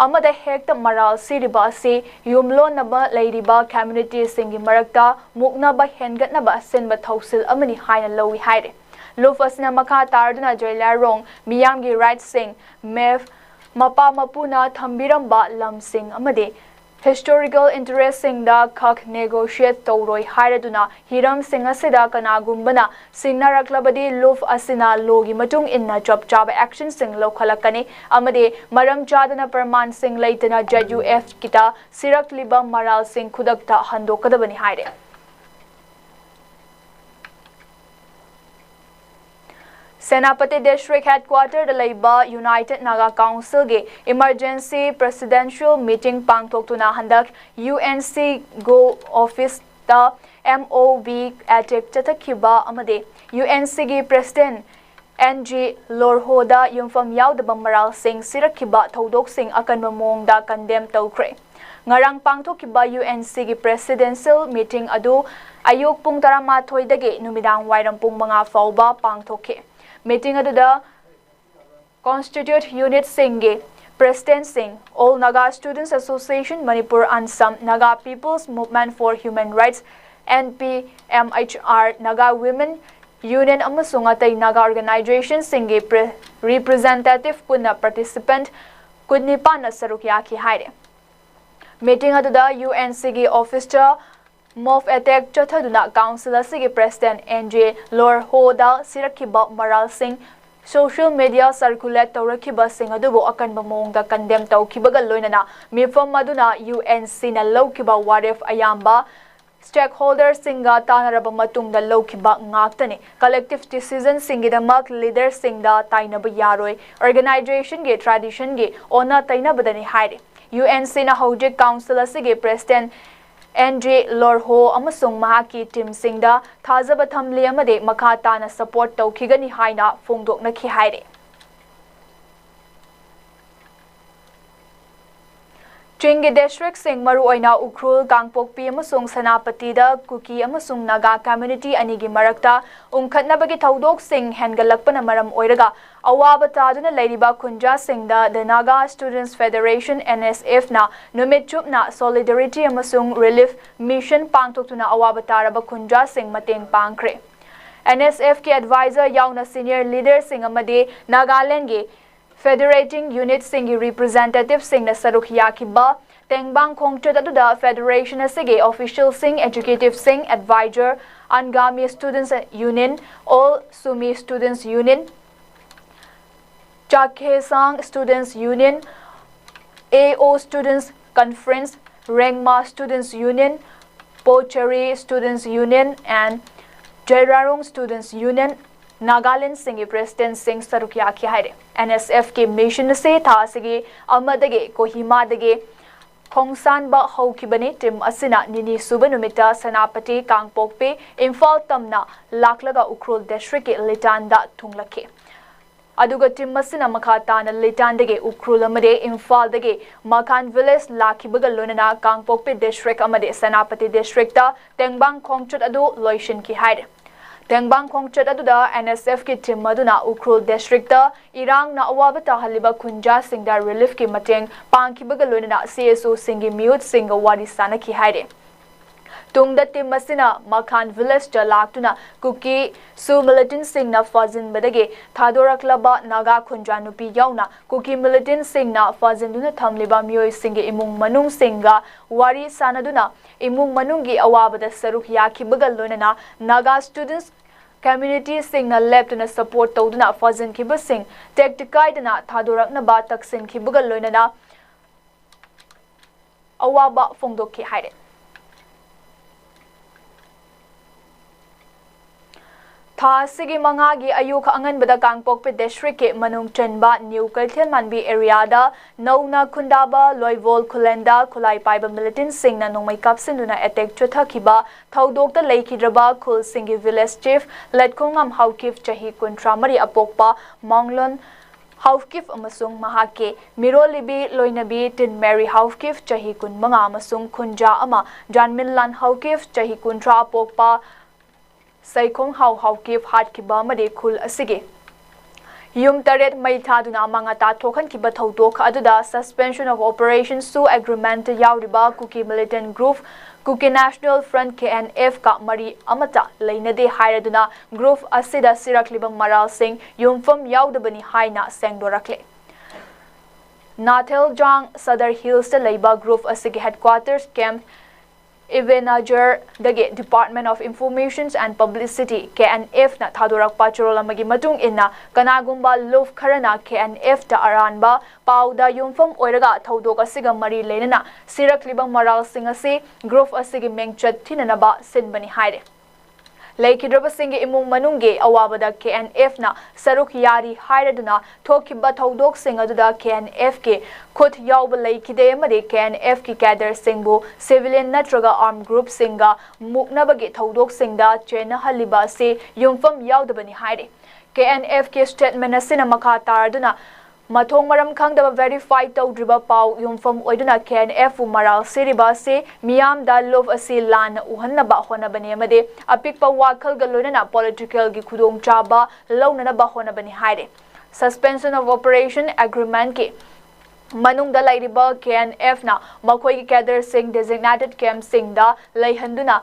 ꯑꯃꯗ ꯍꯦꯛꯇ ꯃꯔꯥꯜ ꯁꯤꯔꯤꯕ ꯑꯁꯤ ꯌꯨꯝꯂꯣꯟꯅꯕ ꯂꯩꯔꯤꯕ communityꯁꯤꯡꯒꯤ ꯃꯔꯛꯇ ꯃꯨꯛꯅꯕ ꯍꯦꯟꯒꯠꯅꯕ ꯁꯤꯟꯕ ꯊꯧꯁꯤꯜ ꯑꯃꯅꯤ ꯍꯥꯏꯅ ꯂꯧꯏ ꯍꯥꯏꯔꯤ꯫ ꯂꯨꯞ ꯑꯁꯤꯅ ꯃꯈꯥ ꯇꯥꯔꯗꯨꯅ ꯖꯣꯏꯂꯥꯔꯣꯡ ꯃꯤꯌꯥꯝꯒꯤ rightꯁꯤꯡ, ꯃꯦꯞ, ꯃꯄꯥ ꯃꯄꯨꯅ ꯊꯝꯕꯤꯔꯝꯕ ꯂꯝꯁꯤꯡ ꯑꯃꯗꯤ historical interestꯁꯤꯡꯗ ꯈꯛ negotiate ꯇꯧꯔꯣꯏ ꯍꯥꯏꯔꯗꯨꯅ ꯍꯤꯔꯝꯁꯤꯡ ꯑꯁꯤꯗ ꯀꯅꯥꯒꯨꯝꯕꯅ ꯁꯤꯡꯅꯔꯛꯂꯕꯗꯤ ꯂꯨꯞ ꯑꯁꯤꯅ lawꯒꯤ ꯃꯇꯨꯡ ꯏꯟꯅ ꯆꯞ ꯆꯥꯕ actionꯁꯤꯡ ꯂꯧꯈꯠꯂꯛꯀꯅꯤ ꯑꯃꯗꯤ ꯃꯔꯝ ꯆꯥꯗꯅ ꯄ꯭ꯔꯃꯥꯟꯁꯤꯡ ꯂꯩꯇꯅ ZUFꯀꯤꯗ ꯁꯤꯔꯛꯂꯤꯕ ꯃꯔꯥꯜꯁꯤꯡ ꯈꯨꯗꯛꯇ ꯍꯟꯗꯣꯛꯀꯗꯕꯅꯤ ꯍꯥꯏꯔꯦ꯫ ꯁꯦꯅꯥꯄꯇꯤ district headquarterꯗ ꯂꯩꯕ United Naga Councilꯒꯤ emergency presidential meeting ꯄꯥꯡꯊꯣꯛꯇꯨꯅ ꯍꯟꯗꯛ UNC ꯒꯣ officeꯇ MOB attack ꯆꯠꯊꯈꯤꯕ ꯑꯃꯗꯤ UNCꯒꯤ president NG ꯂꯣꯔꯍꯣꯗ ꯌꯨꯝꯐꯝ ꯌꯥꯎꯗꯕ ꯃꯔꯥꯜꯁꯤꯡ ꯁꯤꯔꯛꯈꯤꯕ ꯊꯧꯗꯣꯛꯁꯤꯡ ꯑꯀꯟꯕ ꯃꯑꯣꯡꯗ condemn ꯇꯧꯈ꯭ꯔꯦ꯫ ꯉꯔꯥꯡ ꯄꯥꯡꯊꯣꯛꯈꯤꯕ UNCꯒꯤ presidential meeting ꯑꯗꯨ ꯑꯌꯨꯛ ꯄꯨꯡ ꯇꯔꯥꯃꯥꯊꯣꯏꯗꯒꯤ ꯅꯨꯃꯤꯗꯥꯡ ꯋꯥꯏꯔꯝ ꯄꯨꯡ ꯃꯉꯥ ꯐꯥꯎꯕ ꯄꯥꯡꯊꯣꯛꯈꯤ꯫ Meeting ꯑꯗꯨꯗ constituent unitꯁꯤꯡꯒꯤ presidentꯁꯤꯡ, All Naga Students Association Manipur Ansam, Naga People's Movement for Human Rights, NPMHR, Naga Women Union ꯑꯃꯁꯨꯡ ꯑꯇꯩ Naga organizationꯁꯤꯡꯒꯤ pre-, representative ꯄꯨꯟꯅ participant ꯀꯨꯟꯅꯤꯄꯥꯟꯅ ꯁꯔꯨꯛ ꯌꯥꯈꯤ ꯍꯥꯏꯔꯤ꯫ Meeting ꯑꯗꯨꯗ UNCꯒꯤ officeꯇ mob attack ꯆꯠꯊꯗꯨꯅ council ꯑꯁꯤꯒꯤ president NG ꯂꯣꯔꯍꯣꯗ ꯁꯤꯔꯛꯈꯤꯕ ꯃꯔꯥꯜꯁꯤꯡ social media circulate ꯇꯧꯔꯛꯈꯤꯕꯁꯤꯡ ꯑꯗꯨꯕꯨ ꯑꯀꯟꯕ ꯃꯑꯣꯡꯗ condemn ꯇꯧꯈꯤꯕꯒ ꯂꯣꯏꯅꯅ ꯃꯤꯐꯝ ꯑꯗꯨꯅ UNCꯅ ꯂꯧꯈꯤꯕ ꯋꯥꯔꯦꯞ ꯑꯌꯥꯝꯕ stakeholderꯁꯤꯡꯒ ꯇꯥꯟꯅꯔꯕ ꯃꯇꯨꯡꯗ ꯂꯧꯈꯤꯕ ꯉꯥꯛꯇꯅꯤ꯫ Collective decisionꯁꯤꯡꯒꯤꯗꯃꯛ leaderꯁꯤꯡꯗ ꯇꯥꯏꯅꯕ ꯌꯥꯔꯣꯏ꯫ Organizationꯒꯤ traditionꯒꯤ ꯑꯣꯟꯅ ꯇꯩꯅꯕꯗꯅꯤ ꯍꯥꯏꯔꯤ꯫ UNCꯅ ꯍꯧꯖꯤꯛ council ꯑꯁꯤꯒꯤ president ꯑꯦꯟ ꯖꯦ ꯂꯣꯔꯍꯣ ꯑꯃꯁꯨꯡ ꯃꯍꯥꯛꯀꯤ ꯇꯤꯝꯁꯤꯡꯗ ꯊꯥꯖꯕ ꯊꯝꯂꯤ ꯑꯃꯗꯤ ꯃꯈꯥ ꯇꯥꯅ ꯁꯄꯣꯔꯠ ꯇꯧꯈꯤꯒꯅꯤ ꯍꯥꯏꯅ ꯐꯣꯡꯗꯣꯛꯅꯈꯤ ꯍꯥꯏꯔꯤ꯫ ꯆꯤꯡꯒꯤ ꯗꯤꯁꯇ꯭ꯔꯤꯛꯁꯤꯡ, ꯃꯔꯨꯑꯣꯏꯅ ꯎꯈ꯭ꯔꯨꯜ, ꯀꯥꯡꯄꯣꯛꯄꯤ ꯑꯃꯁꯨꯡ ꯁꯦꯅꯥꯄꯇꯤꯗ ꯀꯨꯀꯤ ꯑꯃꯁꯨꯡ ꯅꯥꯒꯥ ꯀꯝꯃ꯭ꯌꯨꯅꯤꯇꯤ ꯑꯅꯤꯒꯤ ꯃꯔꯛꯇ ꯎꯪꯈꯠꯅꯕꯒꯤ ꯊꯧꯗꯣꯛꯁꯤꯡ ꯍꯦꯟꯒꯠꯂꯛꯄꯅ ꯃꯔꯝ ꯑꯣꯏꯔꯒ ꯑꯋꯥꯕ ꯇꯥꯗꯨꯅ ꯂꯩꯔꯤꯕ ꯈꯨꯟꯖꯥꯁꯤꯡꯗ The Naga Students Federation, N S F, ꯅ ꯅꯨꯃꯤꯠ ꯆꯨꯞꯅ solidarity ꯑꯃꯁꯨꯡ relief mission ꯄꯥꯡꯊꯣꯛꯇꯨꯅ ꯑꯋꯥꯕ ꯇꯥꯔꯕ ꯈꯨꯟꯖꯥꯁꯤꯡ ꯃꯇꯦꯡ ꯄꯥꯡꯈ꯭ꯔꯦ꯫ N S F ꯀꯤ advisor ꯌꯥꯎꯅ senior leaderꯁꯤꯡ ꯑꯃꯗꯤ ꯅꯥꯒꯥꯂꯦꯟꯗꯒꯤ federating unitꯁꯤꯡꯒꯤ representativeꯁꯤꯡꯅ ꯁꯔꯨꯛ ꯌꯥꯈꯤꯕ ꯇꯦꯡꯕꯥꯡ ꯈꯣꯡꯆꯠ ꯑꯗꯨꯗ federation ꯑꯁꯤꯒꯤ officialꯁꯤꯡ, executiveꯁꯤꯡ, advisor, Angami Students Union, All Sumi Students Union, Chakhesang Students Union, A O Students Conference, Rengma Students Union, Pochari Students Union and Jairarong Students Union, Nagalandꯁꯤꯡꯒꯤ presidentꯁꯤꯡ ꯁꯔꯨꯛ ꯌꯥꯈꯤ ꯍꯥꯏꯔꯦ꯫ N S F ꯀꯤ mission ꯑꯁꯤ ꯊꯥ ꯑꯁꯤꯒꯤ ꯑꯃꯗꯒꯤ ꯀꯣꯍꯤꯃꯥꯗꯒꯤ ꯈꯣꯡꯁꯥꯟꯕ ꯍꯧꯈꯤꯕꯅꯤ꯫ Team ꯑꯁꯤꯅ ꯅꯤꯅꯤ ꯁꯨꯕ ꯅꯨꯃꯤꯠꯇ ꯁꯦꯅꯥꯄꯇꯤ, ꯀꯥꯡꯄꯣꯛꯄꯤ, ꯏꯝꯐꯥꯜ ꯇꯝꯅ ꯂꯥꯛꯂꯒ ꯎꯈ꯭ꯔꯨꯜ districtꯀꯤ ꯂꯤꯇꯥꯟꯗ ꯊꯨꯡꯂꯛꯈꯤ꯫ ꯑꯗꯨꯒ team ꯑꯁꯤꯅ ꯃꯈꯥ ꯇꯥꯅ ꯂꯤꯇꯥꯟꯗꯒꯤ ꯎꯈ꯭ꯔꯨꯜ ꯑꯃꯗꯤ ꯏꯝꯐꯥꯜꯗꯒꯤ ꯃꯈꯥꯟ village ꯂꯥꯛꯈꯤꯕꯒ ꯂꯣꯏꯅꯅ ꯀꯥꯡꯄꯣꯛꯄꯤ district ꯑꯃꯗꯤ ꯁꯦꯅꯥꯄꯇꯤ districtꯇ ꯇꯦꯡꯕꯥꯡ ꯈꯣꯡꯆꯠ ꯑꯗꯨ ꯂꯣꯏꯁꯤꯟꯈꯤ ꯍꯥꯏꯔꯤ꯫ ꯇꯦꯡꯕꯥꯡ ꯈꯣꯡꯆꯠ ꯑꯗꯨꯗ N S F ꯀꯤ team ꯑꯗꯨꯅ ꯎꯈ꯭ꯔꯨꯜ districtꯇ ꯏꯔꯥꯡꯅ ꯑꯋꯥꯕ ꯇꯥꯍꯜꯂꯤꯕ ꯈꯨꯟꯖꯥꯁꯤꯡꯗ reliefꯀꯤ ꯃꯇꯦꯡ ꯄꯥꯡꯈꯤꯕꯒ ꯂꯣꯏꯅꯅ C S Oꯁꯤꯡꯒꯤ ꯃꯤꯍꯨꯠꯁꯤꯡꯒ ꯋꯥꯔꯤ ꯁꯥꯅꯈꯤ ꯍꯥꯏꯔꯤ꯫ ꯇꯨꯡꯗ team ꯑꯁꯤꯅ ꯃꯈꯥꯟ villageꯇ ꯂꯥꯛꯇꯨꯅ ꯀꯨꯀꯤ ꯁꯨ militantꯁꯤꯡꯅ ꯐꯥꯖꯤꯟꯕꯗꯒꯤ ꯊꯥꯗꯣꯔꯛꯂꯕ ꯅꯥꯒꯥ ꯈꯨꯟꯖꯥ ꯅꯨꯄꯤ ꯌꯥꯎꯅ ꯀꯨꯀꯤ militantꯁꯤꯡꯅ ꯐꯥꯖꯤꯟꯗꯨꯅ ꯊꯝꯂꯤꯕ ꯃꯤꯑꯣꯏꯁꯤꯡꯒꯤ ꯏꯃꯨꯡ ꯃꯅꯨꯡꯁꯤꯡꯒ ꯋꯥꯔꯤ ꯁꯥꯅꯗꯨꯅ ꯏꯃꯨꯡ ꯃꯅꯨꯡꯒꯤ ꯑꯋꯥꯕꯗ ꯁꯔꯨꯛ ꯌꯥꯈꯤꯕꯒ ꯂꯣꯏꯅꯅ Naga students communityꯁꯤꯡꯅ ꯂꯦꯞꯇꯅ support ꯇꯧꯗꯨꯅ ꯐꯥꯖꯤꯟꯈꯤꯕꯁꯤꯡ ꯇꯦꯛꯇ ꯀꯥꯏꯗꯅ ꯊꯥꯗꯣꯔꯛꯅꯕ ꯇꯛꯁꯤꯟꯈꯤꯕꯒ ꯂꯣꯏꯅꯅ ꯑꯋꯥꯕ ꯐꯣꯡꯗꯣꯛꯈꯤ ꯍꯥꯏꯔꯦ꯫ ꯊꯥ ꯑꯁꯤꯒꯤ ꯃꯉꯥꯒꯤ ꯑꯌꯨꯛ ꯑꯉꯟꯕꯗ ꯀꯥꯡꯄꯣꯛꯄꯤ ꯗꯤꯁꯇ꯭ꯔꯤꯛꯀꯤ ꯃꯅꯨꯡ ꯆꯟꯕ ꯅ꯭ꯌꯨ ꯀꯩꯊꯦꯜ ꯃꯥꯟꯕꯤ ꯑꯦꯔꯤꯌꯥꯗ ꯅꯧꯅ ꯈꯨꯟꯗꯥꯕ ꯂꯣꯏꯕꯣꯜ ꯈꯨꯂꯦꯟꯗ ꯈꯨꯠꯂꯥꯏ ꯄꯥꯏꯕ ꯃꯤꯂꯤꯇꯦꯟꯁꯤꯡꯅ ꯅꯣꯡꯃꯩ ꯀꯥꯞꯁꯤꯟꯗꯨꯅ ꯑꯦꯇꯦꯛ ꯆꯠꯊꯈꯤꯕ ꯊꯧꯗꯣꯛꯇ ꯂꯩꯈꯤꯗ꯭ꯔꯕ ꯈꯨꯜꯁꯤꯡꯒꯤ ꯚꯤꯂꯦꯖ ꯆꯤꯐ ꯂꯦꯠꯈꯣꯡꯉꯝ ꯍꯥꯎꯀꯤꯞ ꯆꯍꯤ ꯀꯨꯟꯊ꯭ꯔꯥ ꯃꯔꯤ ꯑꯄꯣꯛꯄ ꯃꯥꯡꯂꯣꯟ ꯍꯥꯎꯀꯤꯞ ꯑꯃꯁꯨꯡ ꯃꯍꯥꯛꯀꯤ ꯃꯤꯔꯣꯜꯂꯤꯕꯤ ꯂꯣꯏꯅꯕꯤ ꯇꯤꯟ ꯃꯦꯔꯤ ꯍꯥꯎꯀꯤꯞ ꯆꯍꯤ ꯀꯨꯟꯃꯉꯥ ꯑꯃꯁꯨꯡ ꯈꯨꯟꯖꯥ ꯑꯃ ꯖꯥꯟꯃꯤꯟꯂꯥꯟ ꯍꯥꯎꯀꯤꯞ ꯆꯍꯤ ꯀꯨꯟꯊ꯭ꯔꯥ ꯑꯄꯣꯛꯄ ꯁꯩꯈꯣꯡ ꯍꯥꯎ ꯍꯥꯎꯀꯤꯞ ꯍꯥꯠꯈꯤꯕ ꯑꯃꯗꯤ ꯈꯨꯜ ꯑꯁꯤꯒꯤ ꯌꯨꯝ ꯇꯔꯦꯠ ꯃꯩ ꯊꯥꯗꯨꯅ ꯑꯃꯥꯡ ꯑꯇꯥ ꯊꯣꯛꯍꯟꯈꯤꯕ ꯊꯧꯗꯣꯛ ꯑꯗꯨꯗ ꯁꯁꯄꯦꯟꯁꯟ ꯑꯣꯐ ꯑꯣꯄꯔꯦꯁꯟꯁꯨ ꯑꯦꯒ꯭ꯔꯤꯃꯦꯟꯠ ꯌꯥꯎꯔꯤꯕ Kuki militant group Kuki national front K N ꯑꯦꯐꯀ ꯃꯔꯤ ꯑꯃꯠꯇ ꯂꯩꯅꯗꯦ ꯍꯥꯏꯔꯗꯨꯅ ꯒ꯭ꯔꯨꯞ ꯑꯁꯤꯗ ꯁꯤꯔꯛꯂꯤꯕ ꯃꯔꯥꯜꯁꯤꯡ ꯌꯨꯝꯐꯝ ꯌꯥꯎꯗꯕꯅꯤ ꯍꯥꯏꯅ ꯁꯦꯡꯗꯣꯔꯛꯂꯦ꯫ ꯅꯥꯊꯦꯜꯖꯥꯡ ꯁꯗꯔ ꯍꯤꯜꯁꯇ ꯂꯩꯕ ꯒ꯭ꯔꯨꯞ ꯑꯁꯤꯒꯤ ꯍꯦꯗꯀ꯭ꯋꯥꯇꯔꯁ ꯀꯦꯝꯞ ꯏꯕꯦꯅꯥꯖꯔꯗꯒꯤ Department of Informations and Publicity, K N ꯑꯦꯐꯅ ꯊꯥꯗꯣꯔꯛꯄ ꯆꯔꯣꯜ ꯑꯃꯒꯤ ꯃꯇꯨꯡ ꯏꯟꯅ, ꯀꯅꯥꯒꯨꯝꯕ ꯂꯨꯞ ꯈꯔꯅ ꯀꯦ ꯑꯦꯟ ꯑꯦꯐꯇ ꯑꯔꯥꯟꯕ ꯄꯥꯎꯗ ꯌꯨꯝꯐꯝ ꯑꯣꯏꯔꯒ ꯊꯧꯗꯣꯛ ꯑꯁꯤꯒ ꯃꯔꯤ ꯂꯩꯅꯅ ꯁꯤꯔꯛꯂꯤꯕ ꯃꯔꯥꯜꯁꯤꯡ ꯑꯁꯤ ꯒ꯭ꯔꯨꯞ ꯑꯁꯤꯒꯤ ꯃꯤꯡꯆꯠ ꯊꯤꯅꯅꯕ ꯁꯤꯟꯕꯅꯤ ꯍꯥꯏꯔꯦ꯫ ꯂꯩꯈꯤꯗ꯭ꯔꯕꯁꯤꯡꯒꯤ ꯏꯃꯨꯡ ꯃꯅꯨꯡꯒꯤ ꯑꯋꯥꯕꯗ ꯀꯦ ꯑꯦꯟ ꯑꯦꯐꯅ ꯁꯔꯨꯛ ꯌꯥꯔꯤ ꯍꯥꯏꯔꯗꯨꯅ ꯊꯣꯛꯈꯤꯕ ꯊꯧꯗꯣꯛꯁꯤꯡ ꯑꯗꯨꯗ ꯀꯦ ꯑꯦꯟ ꯑꯦꯐꯀꯤ ꯈꯨꯠ ꯌꯥꯎꯕ ꯂꯩꯈꯤꯗꯦ ꯑꯃꯗꯤ ꯀꯦ ꯑꯦꯟ ꯑꯦꯐꯀꯤ ꯀꯦꯗꯔꯁꯤꯡꯕꯨ ꯁꯤꯚꯤꯂꯤꯌꯟ ꯅꯠꯇ꯭ꯔꯒ ꯑꯥꯔꯝ ꯒ꯭ꯔꯨꯞꯁꯤꯡꯒ ꯃꯨꯛꯅꯕꯒꯤ ꯊꯧꯗꯣꯛꯁꯤꯡꯗ ꯆꯦꯟꯅꯍꯜꯂꯤꯕ ꯑꯁꯤ ꯌꯨꯝꯐꯝ ꯌꯥꯎꯗꯕꯅꯤ ꯍꯥꯏꯔꯤ꯫ ꯀꯦ ꯑꯦꯟ ꯑꯦꯐꯀꯤ ꯁ꯭ꯇꯦꯠꯃꯦꯟ ꯑꯁꯤꯅ ꯃꯈꯥ ꯇꯥꯔꯗꯨꯅ, ꯃꯊꯣꯡ ꯃꯔꯝ ꯈꯪꯗꯕ ꯚꯦꯔꯤꯐꯥꯏ ꯇꯧꯗ꯭ꯔꯤꯕ ꯄꯥꯎ ꯌꯨꯝꯐꯝ ꯑꯣꯏꯗꯨꯅ ꯀꯦ ꯑꯦꯟ ꯑꯦꯐꯄꯨ ꯃꯔꯥꯜ ꯁꯤꯔꯤꯕ ꯑꯁꯤ ꯃꯤꯌꯥꯝꯗ ꯂꯨꯞ ꯑꯁꯤ ꯂꯥꯟꯅ ꯎꯍꯟꯅꯕ ꯍꯣꯠꯅꯕꯅꯤ ꯑꯃꯗꯤ ꯑꯄꯤꯛꯄ ꯋꯥꯈꯜꯒ ꯂꯣꯏꯅꯅ ꯄꯣꯂꯤꯇꯤꯀꯦꯜꯒꯤ ꯈꯨꯗꯣꯡꯆꯥꯕ ꯂꯧꯅꯅꯕ ꯍꯣꯠꯅꯕꯅꯤ ꯍꯥꯏꯔꯤ꯫ ꯁꯁꯄꯦꯟꯁꯟ ꯑꯣꯐ ꯑꯣꯄꯔꯦꯁꯟ ꯑꯦꯒ꯭ꯔꯤꯃꯦꯟꯠꯀꯤ ꯃꯅꯨꯡꯗ ꯂꯩꯔꯤꯕ ꯀꯦ ꯑꯦꯟ ꯑꯦꯐꯅ ꯃꯈꯣꯏꯒꯤ ꯀꯦꯗꯔꯁꯤꯡ ꯗꯦꯖꯤꯒꯅꯦꯇꯦꯗ ꯀꯦꯝꯞꯁꯤꯡꯗ ꯂꯩꯍꯟꯗꯨꯅ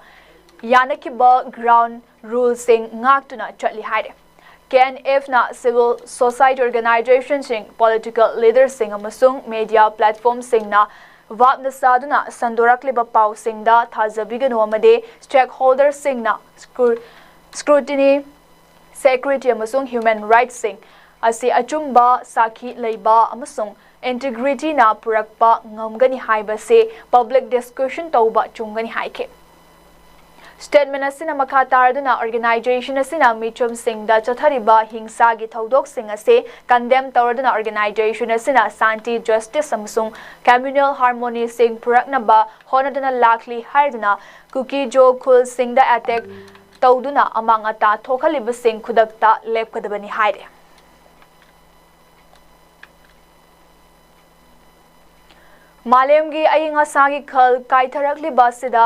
ꯌꯥꯅꯈꯤꯕ ꯒ꯭ꯔꯥꯎꯟ ꯔꯨꯜꯁꯤꯡ ꯉꯥꯛꯇꯨꯅ ꯆꯠꯂꯤ ꯍꯥꯏꯔꯤ꯫ ꯀꯦ ꯑꯦꯟ ꯑꯦꯐꯅ ꯁꯤꯚꯤꯜ ꯁꯣꯁꯥꯏꯇꯤ ꯑꯣꯔꯒꯅꯥꯏꯖꯦꯁꯟꯁꯤꯡ, ꯄꯣꯂꯤꯇꯤꯀꯦꯜ ꯂꯤꯗꯔꯁꯤꯡ ꯑꯃꯁꯨꯡ ꯃꯤꯗꯤꯌꯥ ꯄ꯭ꯂꯦꯠꯐꯣꯔꯝꯁꯤꯡꯅ ꯚꯥꯞꯅ ꯁꯥꯗꯨꯅ ꯁꯟꯗꯣꯔꯛꯂꯤꯕ ꯄꯥꯎꯁꯤꯡꯗ ꯊꯥꯖꯕꯤꯒꯅꯨ ꯑꯃꯗꯤ ꯁ꯭ꯇꯦꯛꯍꯣꯜꯗꯔꯁꯤꯡꯅ ꯁ꯭ꯀ꯭ꯔꯨ-, ꯁ꯭ꯀ꯭ꯔꯨꯇꯤꯅꯤ, ꯁꯦꯀ꯭ꯌꯨꯔꯤꯇꯤ ꯑꯃꯁꯨꯡ ꯍ꯭ꯌꯨꯃꯦꯟ ꯔꯥꯏꯠꯁꯤꯡ ꯑꯁꯤ ꯑꯆꯨꯝꯕ, ꯁꯥꯈꯤ ꯂꯩꯕ ꯑꯃꯁꯨꯡ ꯏꯟꯇꯤꯒ꯭ꯔꯤꯇꯤꯅ ꯄꯨꯔꯛꯄ ꯉꯝꯒꯅꯤ ꯍꯥꯏꯕꯁꯤ ꯄꯕ꯭ꯂꯤꯛ ꯗꯤꯁꯀꯁꯟ ꯇꯧꯕ ꯆꯨꯝꯒꯅꯤ ꯍꯥꯏꯈꯤ꯫ Statement ꯑꯁꯤꯅ ꯃꯈꯥ ꯇꯥꯔꯗꯨꯅ, organization ꯑꯁꯤꯅ ꯃꯤꯆꯝꯁꯤꯡꯗ ꯆꯠꯊꯔꯤꯕ ꯍꯤꯡꯁꯥꯒꯤ ꯊꯧꯗꯣꯛꯁꯤꯡ ꯑꯁꯤ condemn ꯇꯧꯔꯗꯨꯅ, organization ꯑꯁꯤꯅ ꯁꯥꯟꯇꯤ, justice ꯑꯃꯁꯨꯡ communal harmony ꯁꯤꯡ ꯄꯨꯔꯛꯅꯕ ꯍꯣꯠꯅꯗꯨꯅ ꯂꯥꯛꯂꯤ ꯍꯥꯏꯗꯨꯅ, ꯀꯨꯀꯤ ꯖꯣ ꯈꯨꯜꯁꯤꯡꯗ attack ꯇꯧꯗꯨꯅ ꯑꯃꯥꯡ ꯑꯇꯥ ꯊꯣꯛꯍꯜꯂꯤꯕꯁꯤꯡ ꯈꯨꯗꯛꯇ ꯂꯦꯞꯀꯗꯕꯅꯤ ꯍꯥꯏꯔꯦ꯫ ꯃꯥꯂꯦꯝꯒꯤ ꯑꯏꯪ ꯑꯁꯥꯒꯤ ꯈꯜ ꯀꯥꯏꯊꯔꯛꯂꯤꯕ ꯑꯁꯤꯗ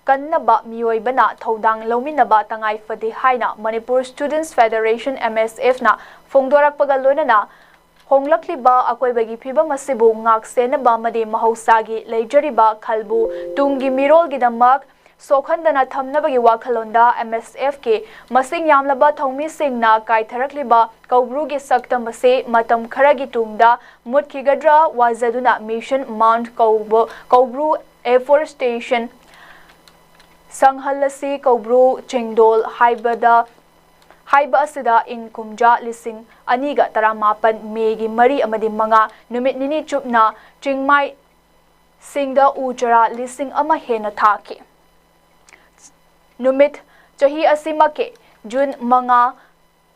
ꯀꯟꯅꯕ ꯃꯤꯑꯣꯏꯕꯅ ꯊꯧꯗꯥꯡ ꯂꯧꯃꯤꯟꯅꯕ ꯇꯉꯥꯏ ꯐꯗꯦ ꯍꯥꯏꯅ Manipur Students Federation, M S F ꯅ ꯐꯣꯡꯗꯣꯔꯛꯄꯒ ꯂꯣꯏꯅꯅ, ꯍꯣꯡꯂꯛꯂꯤꯕ ꯑꯀꯣꯏꯕꯒꯤ ꯐꯤꯕꯝ ꯑꯁꯤꯕꯨ ꯉꯥꯛ ꯁꯦꯟꯅꯕ ꯑꯃꯗꯤ ꯃꯍꯧꯁꯥꯒꯤ ꯂꯩꯖꯔꯤꯕ ꯈꯜꯕꯨ ꯇꯨꯡꯒꯤ ꯃꯤꯔꯣꯜꯒꯤꯗꯃꯛ ꯁꯣꯛꯍꯟꯗꯅ ꯊꯝꯅꯕꯒꯤ ꯋꯥꯈꯜꯂꯣꯟꯗ M S F ꯀꯤ ꯃꯁꯤꯡ ꯌꯥꯝꯂꯕ ꯊꯧꯃꯤꯁꯤꯡꯅ ꯀꯥꯏꯊꯔꯛꯂꯤꯕ ꯀꯧꯕ꯭ꯔꯨꯒꯤ ꯁꯛꯇꯝ ꯑꯁꯤ ꯃꯇꯝ ꯈꯔꯒꯤ ꯇꯨꯡꯗ ꯃꯨꯠꯈꯤꯒꯗ꯭ꯔꯥ ꯋꯥꯖꯗꯨꯅ Mission Mount ꯀꯧꯕ, ꯀꯧꯕ꯭ꯔꯨ Afforestation, ꯁꯪꯍꯜꯂꯁꯤ ꯀꯧꯕ꯭ꯔꯨ ꯆꯤꯡꯗꯣꯜ ꯍꯥꯏꯕꯗ, ꯍꯥꯏꯕ ꯑꯁꯤꯗ ꯏꯪ ꯀꯨꯝꯖꯥ ꯂꯤꯁꯤꯡ ꯑꯅꯤꯒ ꯇꯔꯥꯃꯥꯄꯟ ꯃꯦꯒꯤ ꯃꯔꯤ ꯑꯃꯗꯤ ꯃꯉꯥ ꯅꯨꯃꯤꯠ ꯅꯤꯅꯤ ꯆꯨꯞꯅ ꯆꯤꯡꯃꯥꯏꯁꯤꯡꯗ ꯎ ꯆꯥꯔꯥ ꯂꯤꯁꯤꯡ ꯑꯃ ꯍꯦꯟꯅ ꯊꯥꯈꯤ꯫ ꯅꯨꯃꯤꯠ, ꯆꯍꯤ ꯑꯁꯤꯃꯛꯀꯤ ꯖꯨꯟ ꯃꯉꯥ,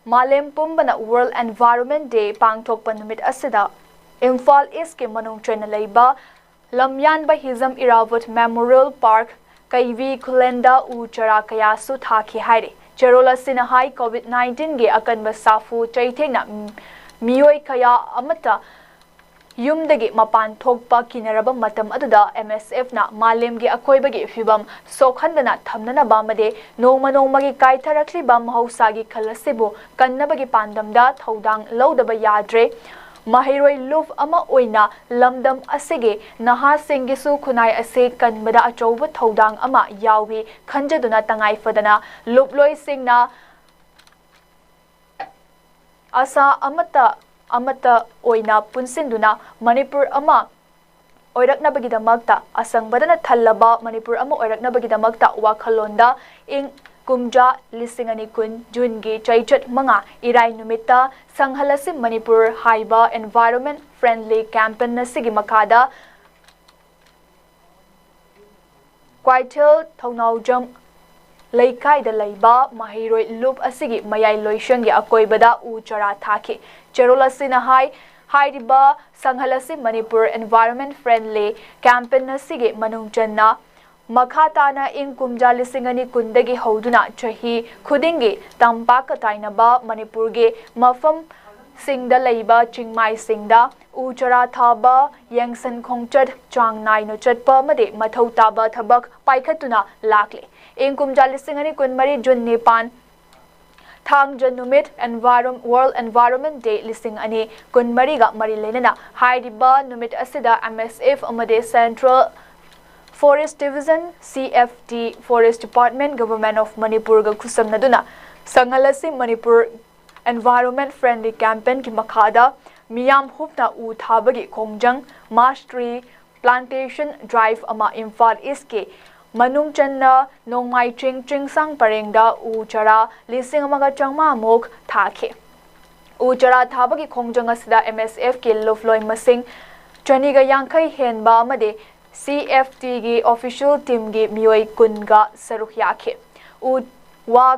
ꯃꯥꯂꯦꯝ ꯄꯨꯝꯕꯅ World Environment Day ꯄꯥꯡꯊꯣꯛꯄ ꯅꯨꯃꯤꯠ ꯑꯁꯤꯗ ꯏꯝꯐꯥꯜ ꯏꯁꯀꯤ ꯃꯅꯨꯡ ꯆꯟꯅ ꯂꯩꯕ ꯂꯝꯌꯥꯟꯕ ꯍꯤꯖꯝ ꯏꯔꯥꯕꯣꯠ Memorial Park, ꯀꯩꯕꯤ ꯈꯨꯂꯦꯟꯗ ꯎ ꯆꯥꯔꯥ ꯀꯌꯥꯁꯨ ꯊꯥꯈꯤ ꯍꯥꯏꯔꯤ꯫ ꯆꯦꯔꯣꯜ ꯑꯁꯤꯅ ꯍꯥꯏ, COVID nineteen ꯒꯤ ꯑꯀꯟꯕ ꯁꯥꯐꯨ ꯆꯩꯊꯦꯡꯅ ꯃꯤꯑꯣꯏ ꯀꯌꯥ ꯑꯃꯠꯇ ꯌꯨꯝꯗꯒꯤ ꯃꯄꯥꯟ ꯊꯣꯛꯄ ꯀꯤꯅꯔꯕ ꯃꯇꯝ ꯑꯗꯨꯗ M S F ꯅ ꯃꯥꯂꯦꯝꯒꯤ ꯑꯀꯣꯏꯕꯒꯤ ꯐꯤꯕꯝ ꯁꯣꯛꯍꯟꯗꯅ ꯊꯝꯅꯅꯕ ꯑꯃꯗꯤ ꯅꯣꯡꯃ ꯅꯣꯡꯃꯒꯤ ꯀꯥꯏꯊꯔꯛꯂꯤꯕ ꯃꯍꯧꯁꯥꯒꯤ ꯈꯜ ꯑꯁꯤꯕꯨ ꯀꯟꯅꯕꯒꯤ ꯄꯥꯟꯗꯝꯗ ꯊꯧꯗꯥꯡ ꯂꯧꯗꯕ ꯌꯥꯗ꯭ꯔꯦ꯫ ꯃꯍꯩꯔꯣꯏ ꯂꯨꯞ ꯑꯃ ꯑꯣꯏꯅ ꯂꯝꯗꯝ ꯑꯁꯤꯒꯤ ꯅꯍꯥꯁꯤꯡꯒꯤꯁꯨ ꯈꯨꯟꯅꯥꯏ ꯑꯁꯤ ꯀꯟꯕꯗ ꯑꯆꯧꯕ ꯊꯧꯗꯥꯡ ꯑꯃ ꯌꯥꯎꯏ ꯈꯟꯖꯗꯨꯅ ꯇꯉꯥꯏ ꯐꯗꯅ ꯂꯨꯞꯂꯣꯏꯁꯤꯡꯅ ꯑꯁꯥ ꯑꯃꯠꯇ, ꯑꯃꯠꯇ ꯑꯣꯏꯅ ꯄꯨꯟꯁꯤꯟꯗꯨꯅ ꯃꯅꯤꯄꯨꯔ ꯑꯃ ꯑꯣꯏꯔꯛꯅꯕꯒꯤꯗꯃꯛꯇ, ꯑꯁꯪꯕꯗꯅ ꯊꯜꯂꯕ ꯃꯅꯤꯄꯨꯔ ꯑꯃ ꯑꯣꯏꯔꯛꯅꯕꯒꯤꯗꯃꯛꯇ ꯋꯥꯈꯜꯂꯣꯟꯗ ꯏꯪ ꯀꯨꯝꯖꯥ ꯂꯤꯁꯤꯡ ꯑꯅꯤ ꯀꯨꯟ ꯖꯨꯟꯒꯤ ꯆꯩꯆꯠ ꯃꯉꯥ ꯏꯔꯥꯏ ꯅꯨꯃꯤꯠꯇ ꯁꯪꯍꯜꯂꯁꯤ ꯃꯅꯤꯄꯨꯔ ꯍꯥꯏꯕ environment friendly campaign ꯑꯁꯤꯒꯤ ꯃꯈꯥꯗ ꯀ꯭ꯋꯥꯏꯊꯦꯜ ꯊꯧꯅꯥꯎꯖꯝ ꯂꯩꯀꯥꯏꯗ ꯂꯩꯕ ꯃꯍꯩꯔꯣꯏ ꯂꯨꯞ ꯑꯁꯤꯒꯤ ꯃꯌꯥꯏ ꯂꯣꯏꯁꯪꯒꯤ ꯑꯀꯣꯏꯕꯗ ꯎ ꯆꯥꯔꯥ ꯊꯥꯈꯤ꯫ ꯆꯦꯔꯣꯜ ꯑꯁꯤꯅ ꯍꯥꯏ, ꯍꯥꯏꯔꯤꯕ ꯁꯪꯍꯜꯂꯁꯤ ꯃꯅꯤꯄꯨꯔ Environment Friendly Campaign ꯑꯁꯤꯒꯤ ꯃꯅꯨꯡ ꯆꯟꯅ ꯃꯈꯥ ꯇꯥꯅ ꯏꯪ ꯀꯨꯝꯖꯥ ꯂꯤꯁꯤꯡ ꯑꯅꯤ ꯀꯨꯟꯗꯒꯤ ꯍꯧꯗꯨꯅ ꯆꯍꯤ ꯈꯨꯗꯤꯡꯒꯤ ꯇꯝꯄꯥꯛꯀ ꯇꯥꯏꯅꯕ ꯃꯅꯤꯄꯨꯔꯒꯤ ꯃꯐꯝꯁꯤꯡꯗ ꯂꯩꯕ ꯆꯤꯡꯃꯥꯏꯁꯤꯡꯗ ꯎ ꯆꯥꯔꯥ ꯊꯥꯕ, ꯌꯦꯡꯁꯤꯟ ꯈꯣꯡꯆꯠ ꯆꯥꯡ ꯅꯥꯏꯅ ꯆꯠꯄ ꯑꯃꯗꯤ ꯃꯊꯧ ꯇꯥꯕ ꯊꯕꯛ ꯄꯥꯏꯈꯠꯇꯨꯅ ꯂꯥꯛꯂꯤ꯫ ꯏꯪ ꯀꯨꯝꯖꯥ ꯂꯤꯁꯤꯡ ꯑꯅꯤ ꯀꯨꯟꯃꯔꯤ ꯖꯨꯟ ꯅꯤꯄꯥꯟ, ꯊꯥꯡꯖ ꯅꯨꯃꯤꯠ, Environ-, World Environment Day ꯂꯤꯁꯤꯡ ꯑꯅꯤ ꯀꯨꯟꯃꯔꯤꯒ ꯃꯔꯤ ꯂꯩꯅꯅ ꯍꯥꯏꯔꯤꯕ ꯅꯨꯃꯤꯠ ꯑꯁꯤꯗ M S F ꯑꯃꯗꯤ Central Forest Division, C F D, Forest Department, Government of ꯃꯅꯤꯄꯨꯔꯒ ꯈꯨꯠꯁꯝꯅꯗꯨꯅ ꯁꯪꯍꯜꯂꯁꯤ ꯃꯅꯤꯄꯨꯔ Environment Friendly Campaignꯒꯤ ꯃꯈꯥꯗ ꯃꯤꯌꯥꯝ ꯍꯨꯞꯅ ꯎ ꯊꯥꯕꯒꯤ ꯈꯣꯡꯖꯪ, Mass Tree Plantation Drive ꯑꯃ ꯏꯝꯐꯥꯜ ꯏꯁꯀꯤ ꯃꯅꯨꯡ ꯆꯟꯅ ꯅꯣꯡꯃꯥꯏ ꯆꯤꯡ ꯆꯤꯡꯁꯥꯡ ꯄꯔꯦꯡꯗ ꯎ ꯆꯥꯔꯥ ꯂꯤꯁꯤꯡ ꯑꯃꯒ ꯆꯥꯝꯃꯉꯥ ꯃꯨꯛ ꯊꯥꯈꯤ꯫ ꯎ ꯆꯥꯔꯥ ꯊꯥꯕꯒꯤ ꯈꯣꯡꯖꯪ ꯑꯁꯤꯗ M S Fꯀꯤ ꯂꯨꯞꯂꯣꯏ ꯃꯁꯤꯡ ꯆꯅꯤꯒ ꯌꯥꯡꯈꯩ ꯍꯦꯟꯕ ꯑꯃꯗꯤ C F Dꯒꯤ official teamꯒꯤ ꯃꯤꯑꯣꯏ ꯀꯨꯟꯒ ꯁꯔꯨꯛ ꯌꯥꯈꯤ꯫ ꯎ ꯋꯥ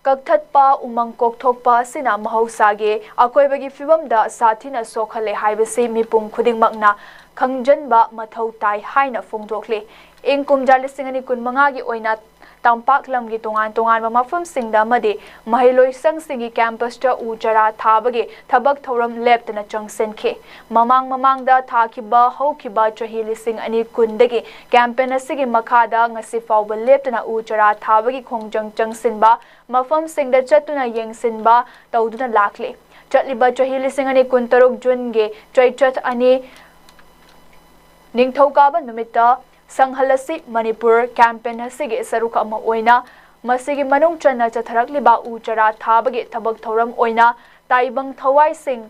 ꯀꯛꯊꯠꯄ, ꯎꯃꯪ ꯀꯣꯛꯊꯣꯛꯄ ꯑꯁꯤꯅ ꯃꯍꯧꯁꯥꯒꯤ ꯑꯀꯣꯏꯕꯒꯤ ꯐꯤꯕꯝꯗ ꯁꯥꯊꯤꯅ ꯁꯣꯛꯍꯜꯂꯦ ꯍꯥꯏꯕꯁꯤ ꯃꯤꯄꯨꯝ ꯈꯨꯗꯤꯡꯃꯛꯅ ꯈꯪꯖꯟꯕ ꯃꯊꯧ ꯇꯥꯏ ꯍꯥꯏꯅ ꯐꯣꯡꯗꯣꯛꯂꯤ꯫ ꯏꯪ ꯀꯨꯝꯖꯥ ꯂꯤꯁꯤꯡ ꯑꯅꯤ ꯀꯨꯟꯃꯉꯥꯒꯤ ꯑꯣꯏꯅ ꯇꯝꯄꯥꯛ ꯂꯝꯒꯤ ꯇꯣꯉꯥꯟ ꯇꯣꯉꯥꯟꯕ ꯃꯐꯝꯁꯤꯡꯗ ꯑꯃꯗꯤ ꯃꯍꯩꯂꯣꯏꯁꯪꯁꯤꯡꯒꯤ campusꯇ ꯎ ꯆꯥꯔꯥ ꯊꯥꯕꯒꯤ ꯊꯕꯛ ꯊꯧꯔꯝ ꯂꯦꯞꯇꯅ ꯆꯪꯁꯤꯟꯈꯤ꯫ ꯃꯃꯥꯡ ꯃꯃꯥꯡꯗ ꯊꯥꯈꯤꯕ ꯍꯧꯈꯤꯕ ꯆꯍꯤ ꯂꯤꯁꯤꯡ ꯑꯅꯤ ꯀꯨꯟꯗꯒꯤ campaign ꯑꯁꯤꯒꯤ ꯃꯈꯥꯗ ꯉꯁꯤ ꯐꯥꯎꯕ ꯂꯦꯞꯇꯅ ꯎ ꯆꯥꯔꯥ ꯊꯥꯕꯒꯤ ꯈꯣꯡꯖꯪ ꯆꯪꯁꯤꯟꯕ ꯃꯐꯝꯁꯤꯡꯗ ꯆꯠꯇꯨꯅ ꯌꯦꯡꯁꯤꯟꯕ ꯇꯧꯗꯨꯅ ꯂꯥꯛꯂꯤ꯫ ꯆꯠꯂꯤꯕ ꯆꯍꯤ ꯂꯤꯁꯤꯡ ꯑꯅꯤ ꯀꯨꯟꯇꯔꯨꯛ ꯖꯨꯟꯒꯤ ꯆꯩꯆꯠ ꯑꯅꯤ ꯅꯤꯡꯊꯧꯀꯥꯕ ꯅꯨꯃꯤꯠꯇ ꯁꯪꯍꯜꯂꯁꯤ ꯃꯅꯤꯄꯨꯔ campaign ꯑꯁꯤꯒꯤ ꯁꯔꯨꯛ ꯑꯃ ꯑꯣꯏꯅ ꯃꯁꯤꯒꯤ ꯃꯅꯨꯡ ꯆꯟꯅ ꯆꯠꯊꯔꯛꯂꯤꯕ ꯎ ꯆꯥꯔꯥ ꯊꯥꯕꯒꯤ ꯊꯕꯛ ꯊꯧꯔꯝ ꯑꯣꯏꯅ ꯇꯥꯏꯕꯪ ꯊꯋꯥꯏꯁꯤꯡ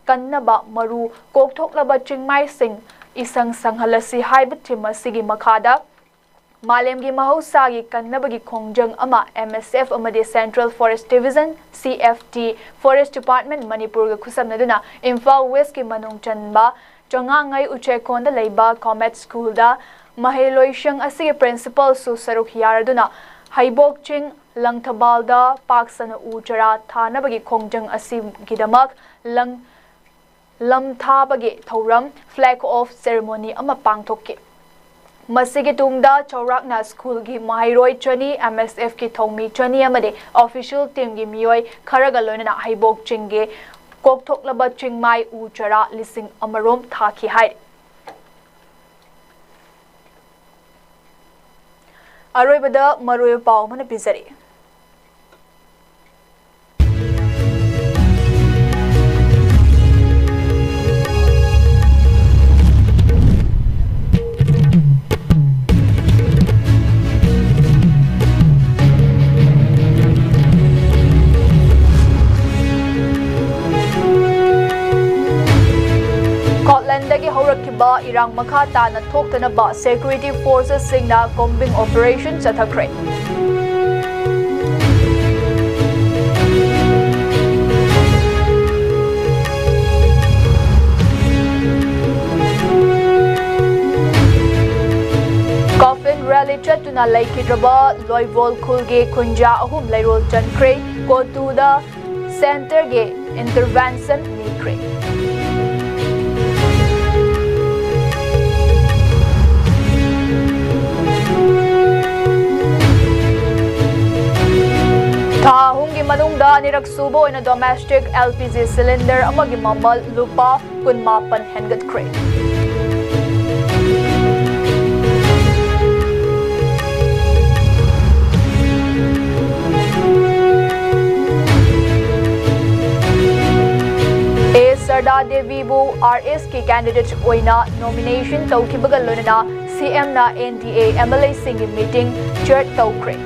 ꯀꯟꯅꯕ ꯃꯔꯨ ꯀꯣꯛꯊꯣꯛꯂꯕ ꯆꯤꯡꯃꯥꯏꯁꯤꯡ ꯏꯁꯪ ꯁꯪꯍꯜꯂꯁꯤ ꯍꯥꯏꯕ theme ꯑꯁꯤꯒꯤ ꯃꯈꯥꯗ ꯃꯥꯂꯦꯝꯒꯤ ꯃꯍꯧꯁꯥꯒꯤ ꯀꯟꯅꯕꯒꯤ ꯈꯣꯡꯖꯪ ꯑꯃ M S F ꯑꯃꯗꯤ Central Forest Division, C F D, Forest Department ꯃꯅꯤꯄꯨꯔꯒ ꯈꯨꯠꯁꯝꯅꯗꯨꯅ ꯏꯝꯐꯥꯜ Westꯀꯤ ꯃꯅꯨꯡ ꯆꯟꯕ ꯆꯉꯥꯡꯉꯩ ꯎꯆꯦꯛꯀꯣꯟꯗ ꯂꯩꯕ Comet Schoolꯗ ꯃꯍꯩꯂꯣꯏꯁꯪ ꯑꯁꯤꯒꯤ principalꯁꯨ ꯁꯔꯨꯛ ꯌꯥꯔꯗꯨꯅ ꯍꯩꯕꯣꯛ ꯆꯤꯡ ꯂꯪꯊꯕꯥꯜꯗ ꯄꯥꯛ ꯁꯟꯅ ꯎ ꯆꯥꯔꯥ ꯊꯥꯅꯕꯒꯤ ꯈꯣꯡꯖꯪ ꯑꯁꯤꯒꯤꯗꯃꯛ ꯂꯪ-, ꯂꯝ ꯊꯥꯕꯒꯤ ꯊꯧꯔꯝ, flag off ceremony ꯑꯃ ꯄꯥꯡꯊꯣꯛꯈꯤ꯫ ꯃꯁꯤꯒꯤ ꯇꯨꯡꯗ ꯆꯥꯎꯔꯥꯛꯅ ꯁ꯭ꯀꯨꯜꯒꯤ ꯃꯍꯩꯔꯣꯏ ꯆꯅꯤ, MSFꯀꯤ ꯊꯧꯃꯤ ꯆꯅꯤ ꯑꯃꯗꯤ official teamꯒꯤ ꯃꯤꯑꯣꯏ ꯈꯔꯒ ꯂꯣꯏꯅꯅ ꯍꯩꯕꯣꯛ ꯆꯤꯡꯒꯤ ꯀꯣꯛꯊꯣꯛꯂꯕ ꯆꯤꯡꯃꯥꯏ ꯎ ꯆꯥꯔꯥ ꯂꯤꯁꯤꯡ ꯑꯃꯔꯣꯝ ꯊꯥꯈꯤ ꯍꯥꯏꯔꯤ꯫ ꯑꯔꯣꯏꯕꯗ ꯃꯔꯨꯑꯣꯏꯕ ꯄꯥꯎ ꯑꯃꯅ ꯄꯤꯖꯔꯤ꯫ ꯁ꯭ꯀꯣꯠꯂꯦꯟꯗꯒꯤ ꯍꯧꯔꯛꯈꯤꯕ ꯏꯔꯥꯡ ꯃꯈꯥ ꯇꯥꯅ ꯊꯣꯛꯇꯅꯕ security forcesꯁꯤꯡꯅ combing operation ꯆꯠꯊꯈ꯭ꯔꯦ꯫ Coffin rally ꯆꯠꯇꯨꯅ ꯂꯩꯈꯤꯗ꯭ꯔꯕ ꯂꯣꯏꯕꯣꯜ ꯈꯨꯜꯒꯤ ꯈꯨꯟꯖꯥ ꯑꯍꯨꯝ ꯂꯩꯔꯣꯜ ꯆꯟꯈ꯭ꯔꯦ꯫ ꯀꯣꯇꯨꯗ centreꯒꯤ intervention ꯅꯤꯈ꯭ꯔꯦ꯫ ꯊꯥ ꯑꯍꯨꯝꯒꯤ ꯃꯅꯨꯡꯗ ꯑꯅꯤꯔꯛ ꯁꯨꯕ ꯑꯣꯏꯅ domestic LPG cylinder ꯑꯃꯒꯤ ꯃꯃꯜ ꯂꯨꯄꯥ ꯀꯨꯟꯃꯥꯄꯟ ꯍꯦꯟꯒꯠꯈ꯭ꯔꯦ꯫ ꯑꯦ ꯁꯔꯗꯥ ꯗꯦꯕꯤꯕꯨ RSꯀꯤ candidate ꯑꯣꯏꯅ nomination ꯇꯧꯈꯤꯕꯒ ꯂꯣꯏꯅꯅ CMꯅ NDA MLAꯁꯤꯡꯒꯤ meeting chair ꯇꯧꯈ꯭ꯔꯦ꯫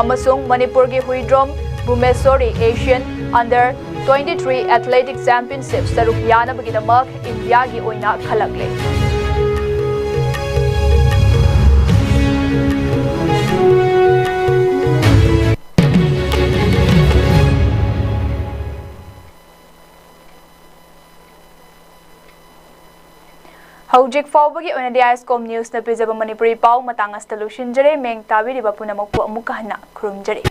ꯑꯃꯁꯨꯡ ꯃꯅꯤꯄꯨꯔꯒꯤ Huidrom ꯚꯨꯃꯦꯁꯣꯔꯤ Asian Under twenty three Athletic Championship ꯁꯔꯨꯛ ꯌꯥꯅꯕꯒꯤꯗꯃꯛ ꯏꯟꯗꯤꯌꯥꯒꯤ ꯑꯣꯏꯅ ꯈꯜꯂꯛꯂꯦ꯫ ꯍꯧꯖꯤꯛ ꯐꯥꯎꯕꯒꯤ ꯑꯣꯏꯅꯗꯤ ꯑꯥꯏ ꯑꯦꯁ ꯀꯣꯝ ꯅ꯭ꯌꯨꯁꯅ ꯄꯤꯖꯕ ꯃꯅꯤꯄꯨꯔꯤ ꯄꯥꯎ ꯃꯇꯥꯡ ꯑꯁꯤꯗ ꯂꯣꯏꯁꯤꯟꯖꯔꯦ꯫ ꯃꯤꯡ ꯇꯥꯕꯤꯔꯤꯕ ꯄꯨꯝꯅꯃꯛꯄꯨ ꯑꯃꯨꯛꯀ ꯍꯟꯅ ꯈꯨꯔꯨꯝꯖꯔꯤ꯫